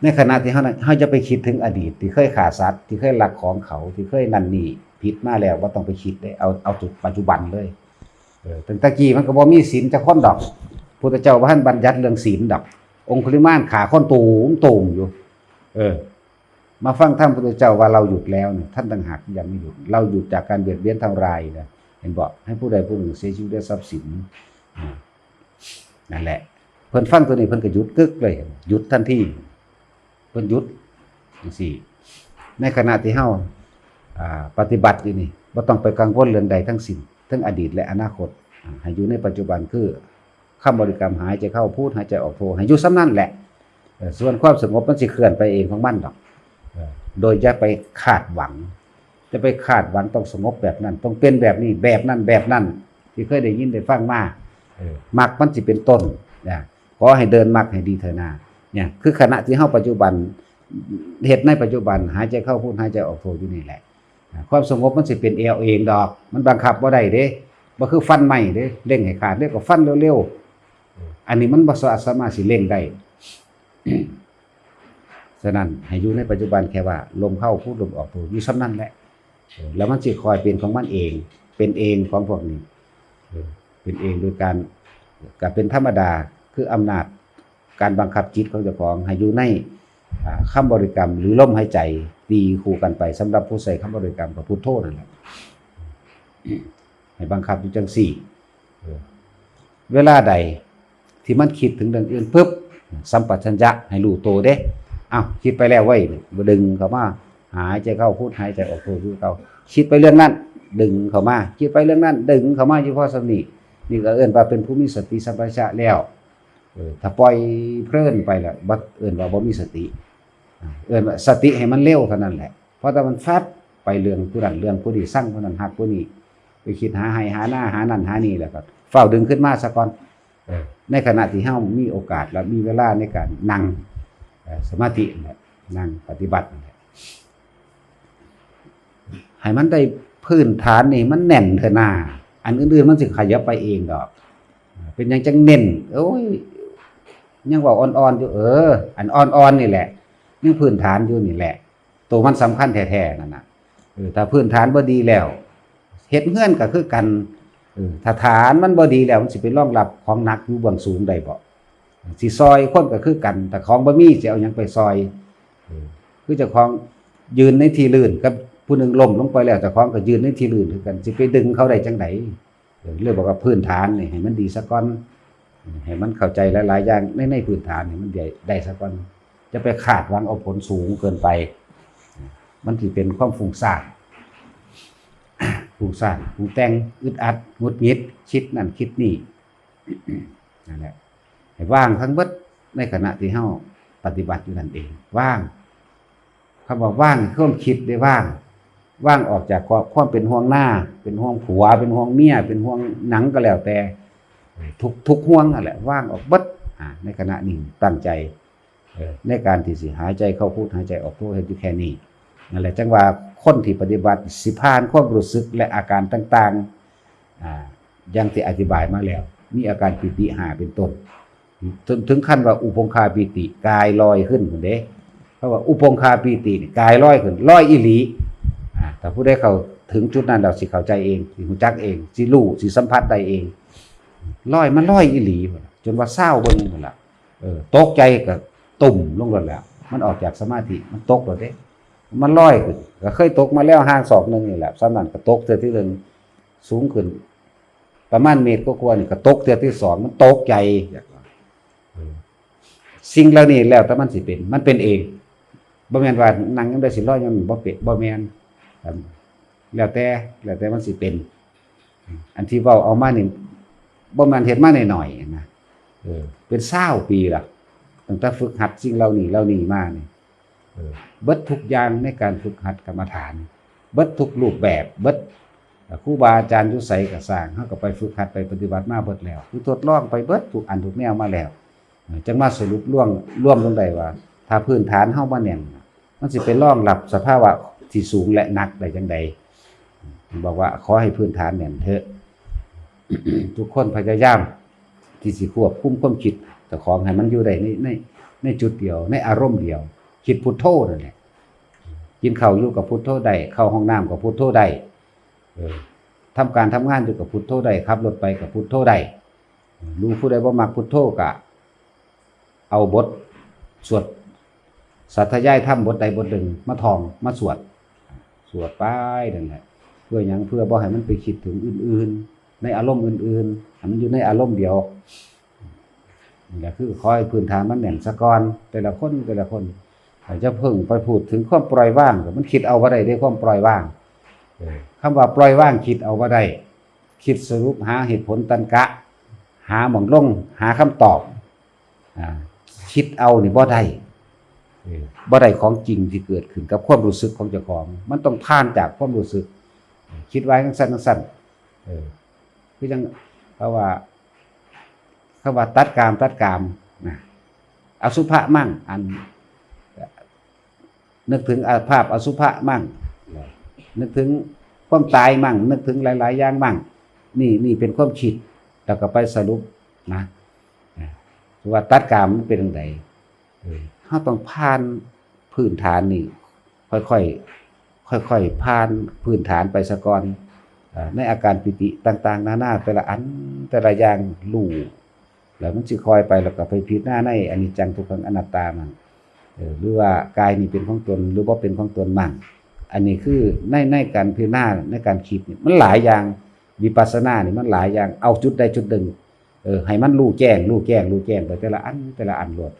ในขณะที่เฮานั่ง เฮาอย่าไปคิดถึงอดีตที่เคยฆ่าสัตว์ ที่เคยลักของเขา ที่เคยนั่นนี่ ผิดมาแล้ว บ่ต้องไปคิดเด้ เอา เอาจุดปัจจุบันเลย เออ ตั้งแต่กี้มันก็บ่มีศีลจักคนดอก พุทธเจ้าบ่ทันบัญญัติเรื่องศีลดอก องคุลิมานฆ่าคนตูมตูมอยู่ เออ มาฟังธรรมพุทธเจ้าว่าเราหยุดแล้วเนี่ย ท่านต่างหากที่ยังไม่หยุด เราหยุดจากการเบียดเบียนทำลายนะ เห็นบ่ ให้ผู้ใดผู้หนึ่งเสียชีวิตด้วยทรัพย์สิน อ่า นั่นแหละ เพิ่นฟังตัวนี้เพิ่นก็หยุดกึกเลย หยุดทันที เพิ่นหยุดจั่งซี้ ในขณะที่เฮา อ่า ปฏิบัติอยู่นี่ บ่ต้องไปกังวลเรื่องใดทั้งสิ้น ทั้งอดีตและอนาคต อ่า ให้อยู่ในปัจจุบัน คือคำบริกรรมหายใจเข้าพุท หายใจออกโท ให้อยู่ส่ำนั้นแหละ เออ ส่วนความสงบมันสิเคลื่อนไปเองของมันดอก เออ โดยอย่าไปคาดหวัง จะไปคาดหวังต้องสงบแบบนั้น ต้องเป็นแบบนี้ แบบนั้น แบบนั้น ที่เคยได้ยินได้ฟังมา เออ มรรคมันสิเป็นต้น นะ ขอให้เดินมรรคให้ดีเถอะนา เนี่ย คือขณะที่เฮาปัจจุบัน เฮ็ดในปัจจุบัน หายใจเข้าพุท หายใจออกโทอยู่นี่แหละ นะ ความสงบมันสิเป็นเองดอก มันบังคับบ่ได้เด้ บ่คือฟันไม้เด้ เร่งให้ขาด เร็วก็ฟันเร็วๆ อันนี้มันบ่สามารถสิเร่งได้ ฉะนั้นให้อยู่ในปัจจุบันแค่ว่าลมเข้าพุท ลมออกโท อยู่ส่ำนั้นแหละ เออ แล้วมันสิค่อยเป็นของมันเอง เป็นเองของพวกนี้ เออ เป็นเองโดยการ ก็เป็นธรรมดา คืออำนาจการบังคับจิตของเจ้าของให้อยู่ใน อ่า คำบริกรรมหรือลมหายใจตีคู่กันไป สำหรับผู้ใช้คำบริกรรมกับพุทโธนั่นแหละ ให้บังคับอยู่จังซี่ เออ เวลาใดที่มันคิดถึงเรื่องอื่นปุ๊บ สัมปชัญญะให้รู้ตัวเด้ อ้าว คิดไปแล้วเว้ย ดึงเข้ามา หายใจเข้าพุทหายใจออกโทคือเก่า คิดไปเรื่องนั้น ดึงเข้ามา คิดไปเรื่องนั้น ดึงเข้ามาอยู่พอส่ำนี้ นี่ก็เอิ้นว่าเป็นผู้มีสติสัมปชัญญะแล้ว เออ ถ้าปล่อยเพลินไปละ บ่ เอิ้นว่าบ่มีสติ อ่า เอิ้นว่าสติให้มันเร็วเท่านั้นแหละ เพราะถ้ามันแฟบไปเรื่องผู้นั้นเรื่องผู้นี้ ซังผู้นั้นฮักผู้นี้ ไปคิดหาไฮ่หานาหานั่นหานี่แล้วก็ฟ้าวดึงขึ้นมาซะก่อน เออ ในขณะที่เฮามีโอกาสและมีเวลาในการนั่ง เอ่อ สมาธินั่นแหละ นั่งปฏิบัตินั่นแหละ ให้มันได้พื้นฐานนี่มันแน่นเถอะนา อันอื่นๆมันสิขยับไปเองดอก เป็นหยังจังเน้น โอ้ย ยังเว้าอ่อนๆอยู่ เออ อันอ่อนๆนี่แหละ ยังพื้นฐานอยู่นี่แหละ ตัวมันสำคัญแท้ๆนั่นน่ะ เออ ถ้าพื้นฐานบ่ดีแล้ว เฮ็ดเฮือนก็คือกัน เออ ถ้าฐานมันบ่ดีแล้ว มันสิไปรองรับของหนักอยู่เบื้องสูงได้บ่ สิซอยคนก็คือกัน ถ้าของบ่มีสิเอาหยังไปซอย เออ คือเจ้าของยืนในที่ลื่นกับผู้หนึ่งล้มลงไปแล้ว เจ้าของก็ยืนในที่ลื่นคือกัน สิไปดึงเขาได้จังใด เออ เลยบอกว่าพื้นฐานนี่ให้มันดีซะก่อน ให้มันเข้าใจหลายๆอย่างใน ในพื้นฐานนี่มันได้ ได้ซะก่อน จะไปคาดหวังเอาผลสูงเกินไป มันสิเป็นความฟุ้งซ่าน ฟุ้งซ่าน ปรุงแต่ง อึดอัด หงุดหงิด คิดนั่นคิดนี่ นั่นแหละ ให้ว่างทั้งเบิดในขณะที่เฮาปฏิบัติอยู่นั่นเอง ว่าง คำว่าว่างคือความคิดได้ว่าง ว่างออกจากความ ความเป็นห่วงหน้า เป็นห่วงผัว เป็นห่วงเมีย เป็นห่วงหยังก็แล้วแต่ ทุก ทุกห่วงนั่นแหละ ว่างออกเบิด อ่า ในขณะนิ่งตั้งใจ เออ ในการที่สิหายใจเข้าพุทหายใจออกโท เฮ็ดอยู่แค่นี้ นั่นแหละ จั่งว่าคนที่ปฏิบัติสิผ่านความรู้สึกและอาการต่างๆ อ่า อย่างที่อธิบายมาแล้ว มีอาการปีติห้าเป็นต้น ถึง ถึงขั้นว่าอุปงคาปีติ กายลอยขึ้นพู้นเด้ เพราะว่าอุปงคาปีตินี่กายลอยขึ้น ลอยอีหลี อ่า ถ้าผู้ใดเข้าถึงจุดนั้นแล้วสิเข้าใจเอง สิรู้จักเอง สิรู้ สิสัมผัสได้เอง ลอย มันลอยอีหลีพู้นล่ะ จนว่าซาวเบิ่งพู้นล่ะ เออ ตกใจก็ตุ่มลงโลดแล้ว มันออกจากสมาธิ มันตกโลดเด้ มันลอยขึ้น ก็เคยตกมาแล้วห่างศอกหนึ่งนี่แหละ ส่ำนั้นก็ตกเทื่อที่หนึ่ง สูงขึ้น ประมาณเมตรกว่าๆนี่ก็ตกเทื่อที่สอง มันตกใจ เออ สิ่งเหล่านี้แล้วแต่มันสิเป็น มันเป็นเอง บ่แม่นว่านั่งยามใดสิลอยยามนั้น บ่เป็น บ่แม่น อัน แล้วแต่ แล้วแต่มันสิเป็น อันที่เว้าเอามานี่ บ่แม่นเฮ็ดมาน้อยๆนะ เออ เป็นซาวปีละ ตั้งแต่ฝึกหัดสิ่งเหล่านี้ เหล่านี้มานี่ เออ เบิดทุกอย่างในการฝึกหัดกรรมฐาน เบิดทุกรูปแบบ เบิด ครูบาอาจารย์อยู่ไสก็ซ่าง เฮาก็ไปฝึกหัดไปปฏิบัติมาเบิดแล้ว คือทดลองไปเบิดทุกอันทุกแนวมาแล้ว เออ จั่งมาสรุปรวม รวมลงได้ว่า ถ้าพื้นฐานเฮาบ่แน่น มันสิไปรองรับสภาวะที่สูงและหนักได้จั่งใด บอกว่าขอให้พื้นฐานแน่นเถอะ ทุกคนพยายามที่สิควบคุมความคิดเจ้าของให้มันอยู่ได้ใน ใน ในจุดเดียว ในอารมณ์เดียว คิดพุทโธนั่นแหละ กินข้าวอยู่กับพุทโธได้ เข้าห้องน้ำกับพุทโธได้ เออ ทำการทำงานอยู่กับพุทโธได้ ขับรถไปกับพุทโธได้ รู้ผู้ใดบ่มักพุทโธก็เอาบทสวดสาธยายธรรมบทใดบทหนึ่งมาท่อง มาสวด สวดไปนั่นแหละ เพื่อหยัง เพื่อบ่ให้มันไปคิดถึงอื่นๆ ในอารมณ์อื่นๆ ให้มันอยู่ในอารมณ์เดียว นี่แหละคือขอให้พื้นฐานมันแน่นซะก่อน แต่ละคน แต่ละคน อย่าเพิ่งไปพูดถึงความปล่อยวาง มันคิดเอาบ่ได้เด้ ความปล่อยวาง เออ คำว่าปล่อยวางคิดเอาบ่ได้ คิดสรุปหาเหตุผลตรรกะ หาหม่องลง หาคำตอบ อ่า คิดเอานี่บ่ได้ เออ บ่ได้ของจริงที่เกิดขึ้นกับความรู้สึกของเจ้าของ มันต้องผ่านจากความรู้สึก คิดว่าจั่งซั้นจั่งซั้น เออ คือจั่ง เพราะว่า คำว่าตัดกาม ตัดกามนะ อสุภะมั่ง อัน นึกถึงภาพอสุภะมั่ง นึกถึงความตายมั่ง นึกถึงหลายๆอย่างมั่ง นี่ นี่เป็นความคิด แล้วก็ไปสรุปนะ นะ ว่าตัดกามมันเป็นจั่งใด เออ เฮาต้องผ่านพื้นฐานนี่ ค่อยๆ ค่อยๆ ผ่านพื้นฐานไปซะก่อน เอ่อ ในอาการปีติต่างๆ นานา แต่ละอัน แต่ละอย่าง รู้ แล้วมันสิค่อยไป แล้วก็ไปพิจารณาในอนิจจังทุกขังอนัตตามั่ง เออ หรือว่ากายนี่เป็นของตน หรือบ่เป็นของตนมั่ง อันนี้คือใน ในการพิจารณา ในการคิดนี่ มันหลายอย่าง วิปัสสนานี่มันหลายอย่าง เอาจุดใดจุดหนึ่ง เออ ให้มันรู้แจ้ง รู้แจ้ง รู้แจ้งไปแต่ละอัน แต่ละอันโลด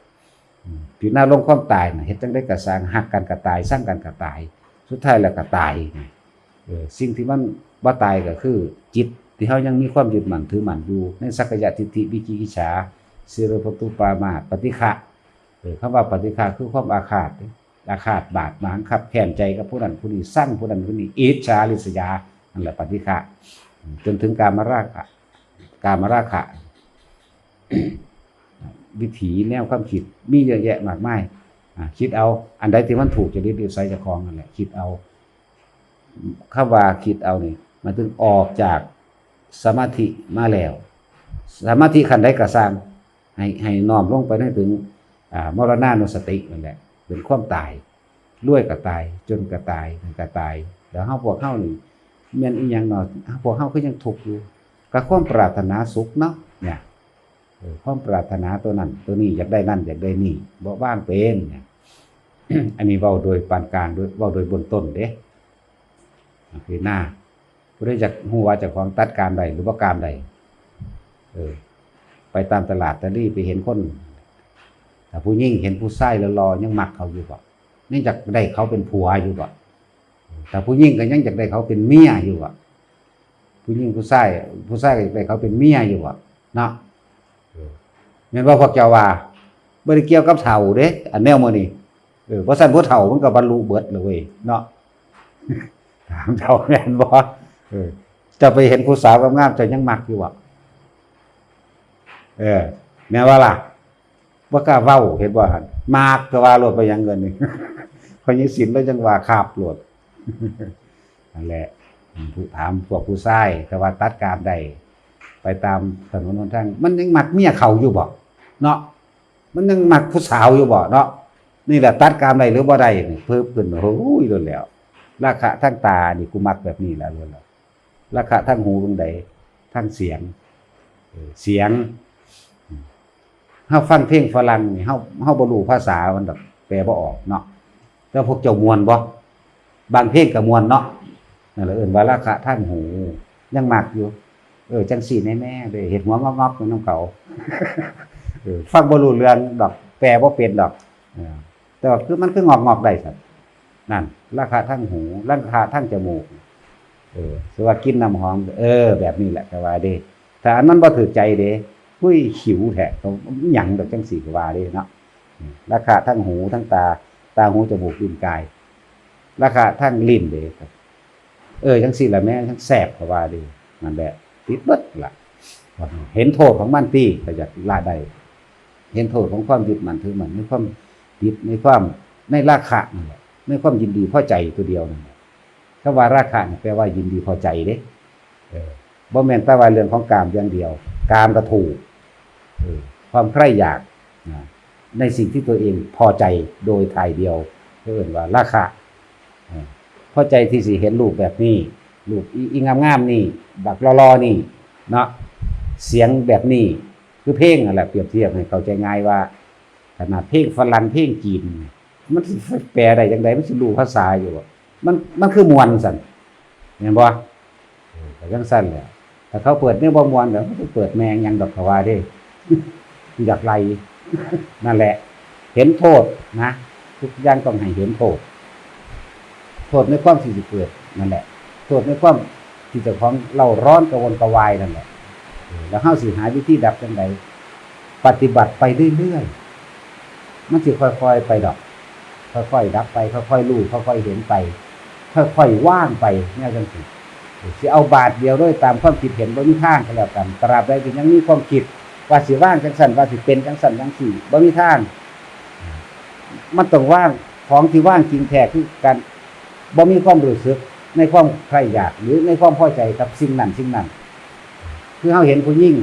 อืม พิจารณาลงความตายน่ะ เฮ็ดจั่งใดก็ซ่าง ฮักกันก็ตาย ซังกันก็ตาย สุดท้ายแล้วก็ตาย เออ สิ่งที่มันบ่ตายก็คือจิตที่เฮายังมีความยึดมั่นถือมั่นอยู่ในสักกายทิฏฐิ วิจิกิจฉา สีลพัตตุปามาท ปฏิฆะ เออ คำว่าปฏิฆะคือความอาฆาต อาฆาตบาดหมางคับแค้นใจกับผู้นั้นผู้นี้ ซังผู้นั้นผู้นี้ อิจฉาริษยา นั่นแหละปฏิฆะ จนถึงกามราคะ กามราคะ วิถีแนวความคิดมีเยอะแยะมากมาย อ่า คิดเอา อันใดที่มันถูกจริตนิสัยเจ้าของนั่นแหละ คิดเอา คำว่าคิดเอานี่ หมายถึงออกจากสมาธิมาแล้ว สมาธิขั้นใดก็ซ่าง ให้ ให้น้อมลงไปในถึง อ่า มรณานุสตินั่นแหละ เป็นความตาย รวยก็ตาย จนก็ตาย นั่นก็ตาย แล้วเฮาพวกเฮานี่ แม่นอีหยังเนาะ พวกเฮาคือยังทุกข์อยู่ กับความปรารถนาสุขเนาะ เนี่ย เออ ความปรารถนาตัวนั้น ตัวนี้ อยากได้นั่น อยากได้นี่ บ่วางเป็นเนี่ย อันนี้เว้าโดยปานกลาง โดย เว้าโดยเบื้องต้นเด้ พิจารณา ผู้ใดอยากฮู้ว่าเจ้าของตัดกามได้หรือบ่กามได้ เออ ไปตามตลาดตะลี่ไปเห็นคน ถ้าผู้หญิงเห็นผู้ชายหล่อๆ ยังมักเขาอยู่บ่ ยังอยากได้เขาเป็นผัวอยู่บ่ ถ้าผู้หญิงก็ยังอยากได้เขาเป็นเมียอยู่บ่ ผู้หญิงผู้ชาย ผู้ชายก็อยากได้เขาเป็นเมียอยู่บ่ เนาะ เออ แม่นบ่พวกเจ้าว่า บ่ได้เกี่ยวกับเฒ่าเด้ อันแนวมื้อนี้ เออ บ่ซั้นผู้เฒ่ามันก็บรรลุเบิดเลยเว้ย เนาะ ถามเจ้าแม่นบ่ เออ เจ้าไปเห็นผู้สาวงามๆ เจ้ายังมักอยู่บ่ เออ แม่นบ่ล่ะ บ่กล้าเว้า เห็นบ่หั่น มักก็ว่าโลด ไปหยังเงินนี่ พอยังสินแล้วยังว่าคาบโลด นั่นแหละ ผู้ถามพวกผู้ชาย แต่ว่าตัดกามได้ ไปตามถนนหนทาง มันยังมักเมียเขาอยู่บ่ เนาะ มันยังมักผู้สาวอยู่บ่ เนาะ นี่แหละตัดกามได้หรือบ่ได้นี่ เพิ่มขึ้น โอ้ย โลดแล้ว ราคะทางตานี่กูมักแบบนี้แหละ โลดแล้ว ราคะทางหูตรงใด ทางเสียง เออ เสียง เฮาฟังเพลงฝรั่งนี่ เฮา เฮาบ่รู้ภาษามันดอก แปลบ่ออกเนาะ แต่พวกเจ้าม่วนบ่ บางเพลงก็ม่วนเนาะ นั่นแหละเอิ้นว่าราคะทางหู ยังมักอยู่ เออ จั่งซี้แน่ๆ เด้ เฮ็ดหัวงอกๆ อยู่นำเขา เออ ฟังบ่รู้เรื่องดอก แปลบ่เป็นดอก เออ แต่ว่าคือมันคืองอกๆ ได้ซั่น นั่น ราคะทางหู ราคะทางจมูก เออ สิว่ากินน้ำหอม เออ แบบนี้แหละ ก็ว่าเด้ ถ้าอันมันบ่ถูกใจเด้ หุ้ย ขิวแท้ ก็หยังดอกจั่งซี้ก็ว่าเด้เนาะ ราคะทางหู ทางตา ตา หู จมูก ลิ้น กาย ราคะทางลิ้นเด้ เออ จั่งซี้ล่ะแม่ จั่งแซ่บก็ว่าเด้ นั่นแหละ ติดเบิดล่ะ เห็นโทษของมันติ ก็อยากละได้ เห็นโทษของความยึดมั่นถือมั่น ในความติด ในความ ในราคะนั่นแหละ ในความยินดีพอใจตัวเดียวนั่นแหละ คำว่าราคะนี่แปลว่ายินดีพอใจเด้ เออ บ่แม่นแต่ว่าเรื่องของกามอย่างเดียว กามก็ถูก เออ ความใคร่อยาก นะ ในสิ่งที่ตัวเองพอใจโดยถ่ายเดียว ก็เรียกว่าราคะ เออ พอใจที่สิเห็นรูปแบบนี้ รูปอี อีงามๆ นี่ บักหล่อๆ นี่ เนาะ เสียงแบบนี้ คือเพลงนั่นแหละ เปรียบเทียบให้เข้าใจง่ายว่า ขนาดเพลงฝรั่ง เพลงจีน มันสิแปลได้จั่งใด มันสิรู้ภาษาอยู่บ่ มัน มันคือม่วนซั่น แม่นบ่ เออ ก็จั่งซั่นแหละ ถ้าเขาเปิดแนวบ่ม่วน ก็เปิดแม่งหยังดอก เขาว่าเด้ อยากไล่ นั่นแหละ เห็นโทษนะ ทุกอย่างต้องให้เห็นโทษ โทษในความที่สิเกิดนั่นแหละ โทษในความที่เจ้าของเร่าร้อนกระวนกระวายนั่นแหละ เออ แล้วเฮาสิหาวิธีดับจั่งใด ปฏิบัติไปเรื่อยๆ มันสิค่อยๆ ไปดอก ค่อยๆ ดับไป ค่อยๆ รู้ ค่อยๆ เห็นไป ค่อยๆ ว่างไป แนวจั่งซี้ สิเอาบาทเดียวโดยตามความคิดเห็นบ่มีทางก็แล้วกัน ตราบใดที่ยังมีความคิดว่าสิวางจั่งซั่น ว่าสิเป็นจั่งซั่นจั่งซี้ บ่มีทาง มันต้องวาง ของที่วางจริงแท้คือการบ่มีความรู้สึกในความใคร่อยาก หรือในความพอใจกับสิ่งนั้นสิ่งนั้น คือเฮาเห็นผู้หญิง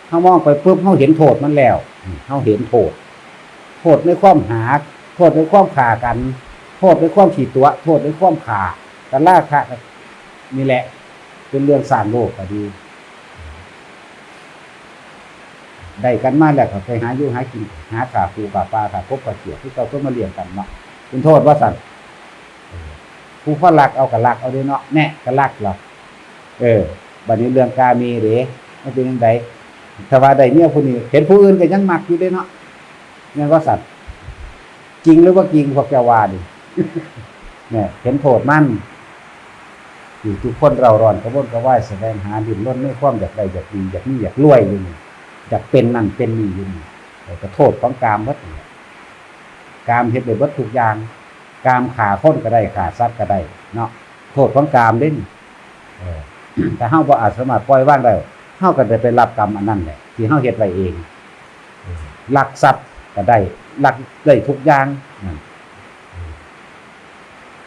เฮามองไปปุ๊บ เฮาเห็นโทษมันแล้ว เฮาเห็นโทษ โทษในความหา โทษในความฆ่ากัน โทษในความขี้ตั๋ว โทษในความฆ่ากัน ราคะ นี่แหละ เป็นเรื่องสร้างโลกก็ดี ได้กันมาแล้วก็ไปหาอยู่หากิน หาฆ่าปูฆ่าปลา ฆ่ากบฆ่าเขียด คือเก่า เพิ่นมาเลี้ยงกันเนาะ เป็นโทษว่าซั่น เออ ผู้พอลักเอาก็ลักเอาเด้เนาะ แน่ก็ลักล่ะ เออ บัดนี้เรื่องกาเมเด้ มันเป็นจั่งใด ถ้าว่าได้เมียผู้นี้ เห็นผู้อื่นก็ยังมักอยู่เด้เนาะ แม่นบ่สัตว์ จริงหรือบ่จริง พวกเจ้าว่านี่ เนี่ย เห็นโทษมัน อยู่ทุกคนเร่าร้อนกระวนกระวาย แสวงหาดิ้นรนในความอยากได้ อยากดี อยากมี อยากรวยอยู่นี่ อยากเป็นนั่นเป็นนี่อยู่นี่ แต่ก็โทษของกามหมดนี่ กามเฮ็ดได้เบิดทุกอย่าง กามฆ่าคนก็ได้ ฆ่าสัตว์ก็ได้เนาะ โทษของกามเด้นี่ เออ ถ้าเฮาบ่อาจสามารถปล่อยวางได้ เฮาก็ได้ไปรับกรรมอันนั้นแหละ ที่เฮาเฮ็ดไว้เอง เออ ลักทรัพย์ก็ได้ ลักได้ทุกอย่างนั่น เออ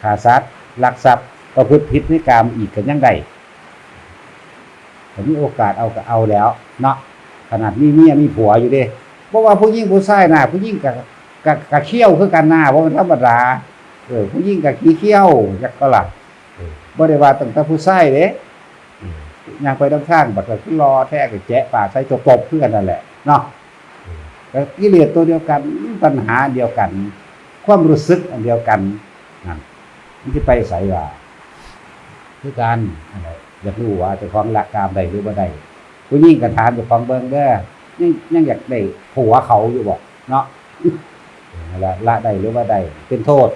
ฆ่าสัตว์ ลักทรัพย์ ประพฤติผิดในกามอีกก็ยังได้ ถ้ามีโอกาสเอาก็เอาแล้วเนาะ ขนาดมีเมียมีผัวอยู่เด้ บ่ว่าผู้หญิงผู้ชายนะ ผู้หญิงก็ ก็ ก็เขี้ยวคือกันนะ บ่แม่นธรรมดา เออ ผู้หญิงก็ขี้เขี้ยว จักก็ล่ะ เออ บ่ได้ว่าตั้งแต่ผู้ชายเด้ เออ ย่างไปนำทาง บัดก็คือหล่อแท้ ก็แจะปากใส่ตัวตบคือกันนั่นแหละเนาะ เออ ก็กิเลสตัวเดียวกัน ตัณหาเดียวกัน ความรู้สึกอันเดียวกันนั่น มันสิไปไสวะ คือกัน นั่นแหละ อยากรู้ว่าเจ้าของละกามได้หรือบ่ได้ ผู้หญิงก็ถามเจ้าของเบิ่งเด้อ ยัง ยังอยากได้ผัวเขาอยู่บ่เนาะ นั่นแหละ ละได้หรือบ่ได้ เป็นโทษ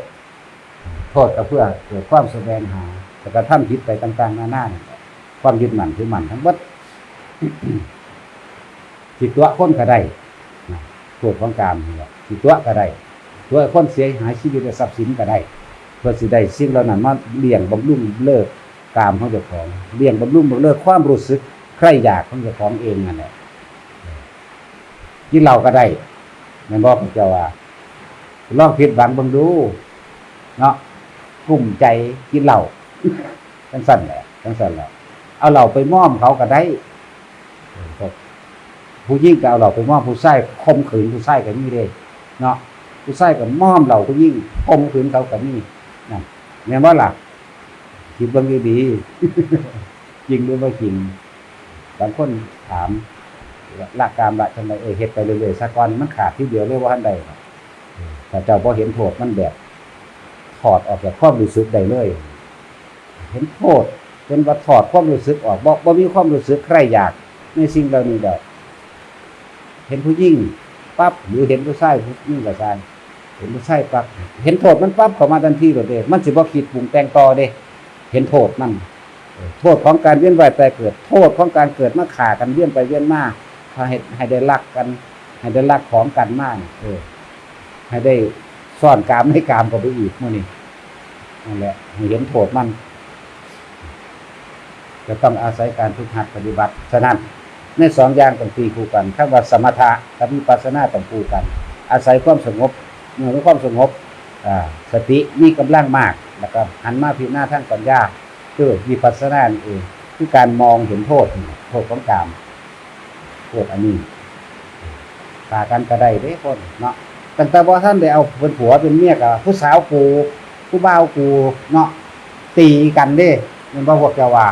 โทษก็เพื่อเกิดความแสวงหา แล้วก็ทำผิดไปต่างๆนานานั่นแหละ ความยึดมั่นถือมั่นทั้งหมด สิตั๋วคนก็ได้นะ โทษของกามนี่แหละ สิตั๋วก็ได้ ตั๋วคนเสียหายชีวิตและทรัพย์สินก็ได้ เพื่อสิได้สิ่งเหล่านั้นมาเลี้ยงบำรุงเลิกกามของเจ้าของ เลี้ยงบำรุงเลิกความรู้สึกใคร่อยากของเจ้าของเองนั่นแหละ กินเหล้าก็ได้ แม่นบ่ พระเจ้าว่า ลองผิดหวังเบิ่งดู เนาะ กุ้มใจกินเหล้า จั่งซั่นแหละ จั่งซั่นแหละ เอาเหล้าไปมอมเขาก็ได้ เออ ผู้หญิงก็เอาเหล้าไปมอมผู้ชาย ข่มขืนผู้ชายก็มีเด้ เนาะ ผู้ชายก็มอมเหล้าผู้หญิง ข่มขืนเขาก็มี นั่น แม่นบ่ล่ะ คิดเบิ่งดีๆ จริงหรือบ่จริง บางคนถาม ละกามละจั่งใด เออ เฮ็ดไปเรื่อยๆ ซะก่อน มันขาดทีเดียวเลย บ่ทันได้ดอก เออ ถ้าเจ้าบ่เห็นโทษมันแบบ ถอดออกจากความรู้สึกได้เลย เห็นโทษ จนว่าถอดความรู้สึกออก บ่ บ่มีความรู้สึกใคร่อยากในสิ่งเหล่านี้ดอก เห็นผู้หญิงปั๊บ หรือเห็นผู้ชาย ผู้หญิงก็ซ่าง เห็นผู้ชายปั๊บ เห็นโทษมันปั๊บเข้ามาทันทีเลยเด้ มันสิบ่คิดปรุงแต่งต่อเด้ เห็นโทษมัน เออ โทษของการเวียนว่ายตายเกิด โทษของการเกิดมาฆ่ากันเวียนไปเวียนมา พาให้ ให้ได้ลักกัน ให้ได้ลักของกันมานี่ เออ ให้ได้ซ้อนกามในกามเข้าไปอีกมื้อนี้ นั่นแหละ ให้เห็นโทษมัน จะต้องอาศัยการฝึกหัดปฏิบัติ ฉะนั้น ในสองอย่างต้องตีคู่กัน คำว่าสมถะกับวิปัสสนาต้องคู่กัน อาศัยความสงบ เมื่อมีความสงบ อ่า สติมีกำลังมาก แล้วก็หันมาพิจารณาทางปัญญา คือวิปัสสนานั่นเอง คือการมองเห็นโทษ โทษของกาม โทษอันนี้ ฆ่ากันก็ได้เด้คนเนาะ ตั้งแต่บ่ทันได้เอาเป็นผัวเป็นเมียก็ผู้สาวกู ผู้บ่าวกูเนาะ ตีกันเด้ แม่นบ่พวกเจ้าว่า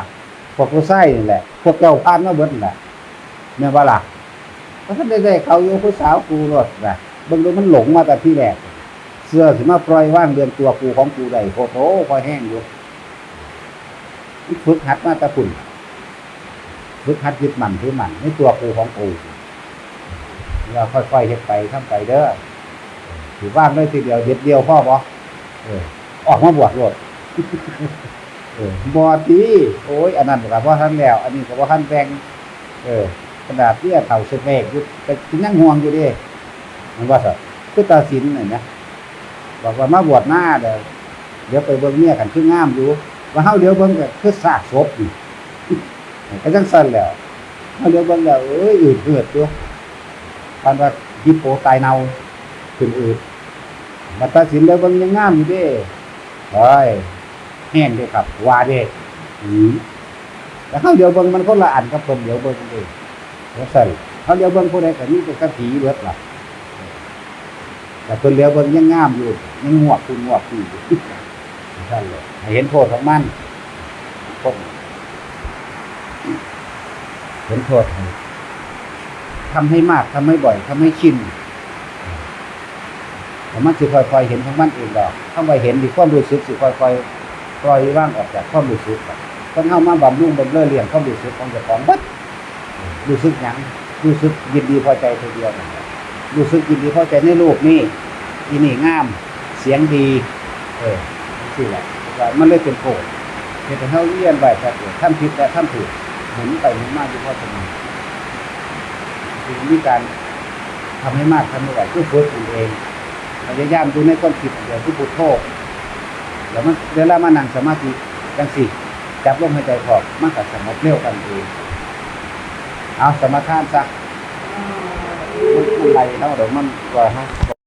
พวกผู้ชายนี่แหละ พวกเจ้าผ่านมาเบิดนั่นแหละ แม่นบ่ล่ะ บ่ทันได้ได้เขาอยู่ ผู้สาวกูโลดนะ เบิ่งดูมันหลงมาแต่ทีแรก เชื่อสิมาปล่อยวางเรื่องตัวกูของกูได้ โพดโอ้ พอแฮงอยู่ ฝึกหัดมาแต่พุ้น ฝึกหัดยึดมั่นถือมั่นในตัวกูของกู แล้วค่อยๆเฮ็ดไป ทำไปเด้อ สิวางเลยทีเดียว เด็ดเดียวพอบ่ เออ ออกมาบวชโลด เออ บ่ติ โอ้ย อันนั้นก็บ่ทันแล้ว อันนี้ก็บ่ทันแต่ง เออ ขนาดเมียเฒ่าเสดแมกอยู่ ก็ยังห่วงอยู่เด้ แม่นบ่ซะ คือตาสินนี่นะ บอกว่ามาบวชหน้าเด้อ เดี๋ยวไปเบิ่งเมียคันคืองามอยู่ ว่าเฮาเหลียวเบิ่งก็คือซากศพนี่ ก็จั่งซั่นแหล้ว เฮาเหลียวเบิ่งแล้ว เอ้ย อืดหืดอยู่ ปานว่าฮิปโปตายเน่า ขึ้นอืด บัดตาสินเหลียวเบิ่งยังงามอยู่เด้ โอ้ย แฮงเด้ครับ ว่าเด้ อืม แล้วเฮาเหลียวเบิ่งมันคนละอันกับเพิ่นเหลียวเบิ่งเด้ จั่งซั่น เฮาเหลียวเบิ่งผู้ใดก็มีแต่กะผีเบิดล่ะ แต่เพิ่นเหลียวเบิ่งยังงามอยู่ ยังงวบผู้งวบผู้อยู่ จั่งซั่นเลย ให้เห็นโทษของมัน คน เห็นโทษให้ ทำให้มาก ทำให้บ่อย ทำให้ชิน แล้วมันสิค่อยๆเห็นของมันเองดอก คำว่าเห็นนี่ความรู้สึกสิค่อยๆปล่อยวางออกจากความรู้สึกดอก คนเฮามาบำรุงบำเรอเลี้ยงความรู้สึกของเจ้าของเบิด รู้สึกหยัง รู้สึกยินดีพอใจเทื่อเดียวนั่นแหละ รู้สึกยินดีพอใจในรูปนี้ อีนี่งาม เสียงดี เออ จั่งซี้แหละ ว่ามันเลยเป็นโทษ เฮ็ดให้เฮาเวียนว่ายตายเกิด ทำผิดและทำถูก หมุนไปหมุนมาอยู่พอสมควร จึงมีการทำให้มากทำให้ไหว คือฝึกนั่นเอง พยายามอยู่ในความคิดอันเดียว คือพุทโธ แล้วมัน เวลามานั่งสมาธิจั่งซี้ จับลมหายใจพร้อม มันก็สงบเร็วกันเอง เอาสมาทานซะ มัน มันไหลเฮาดอก มันว่าเฮา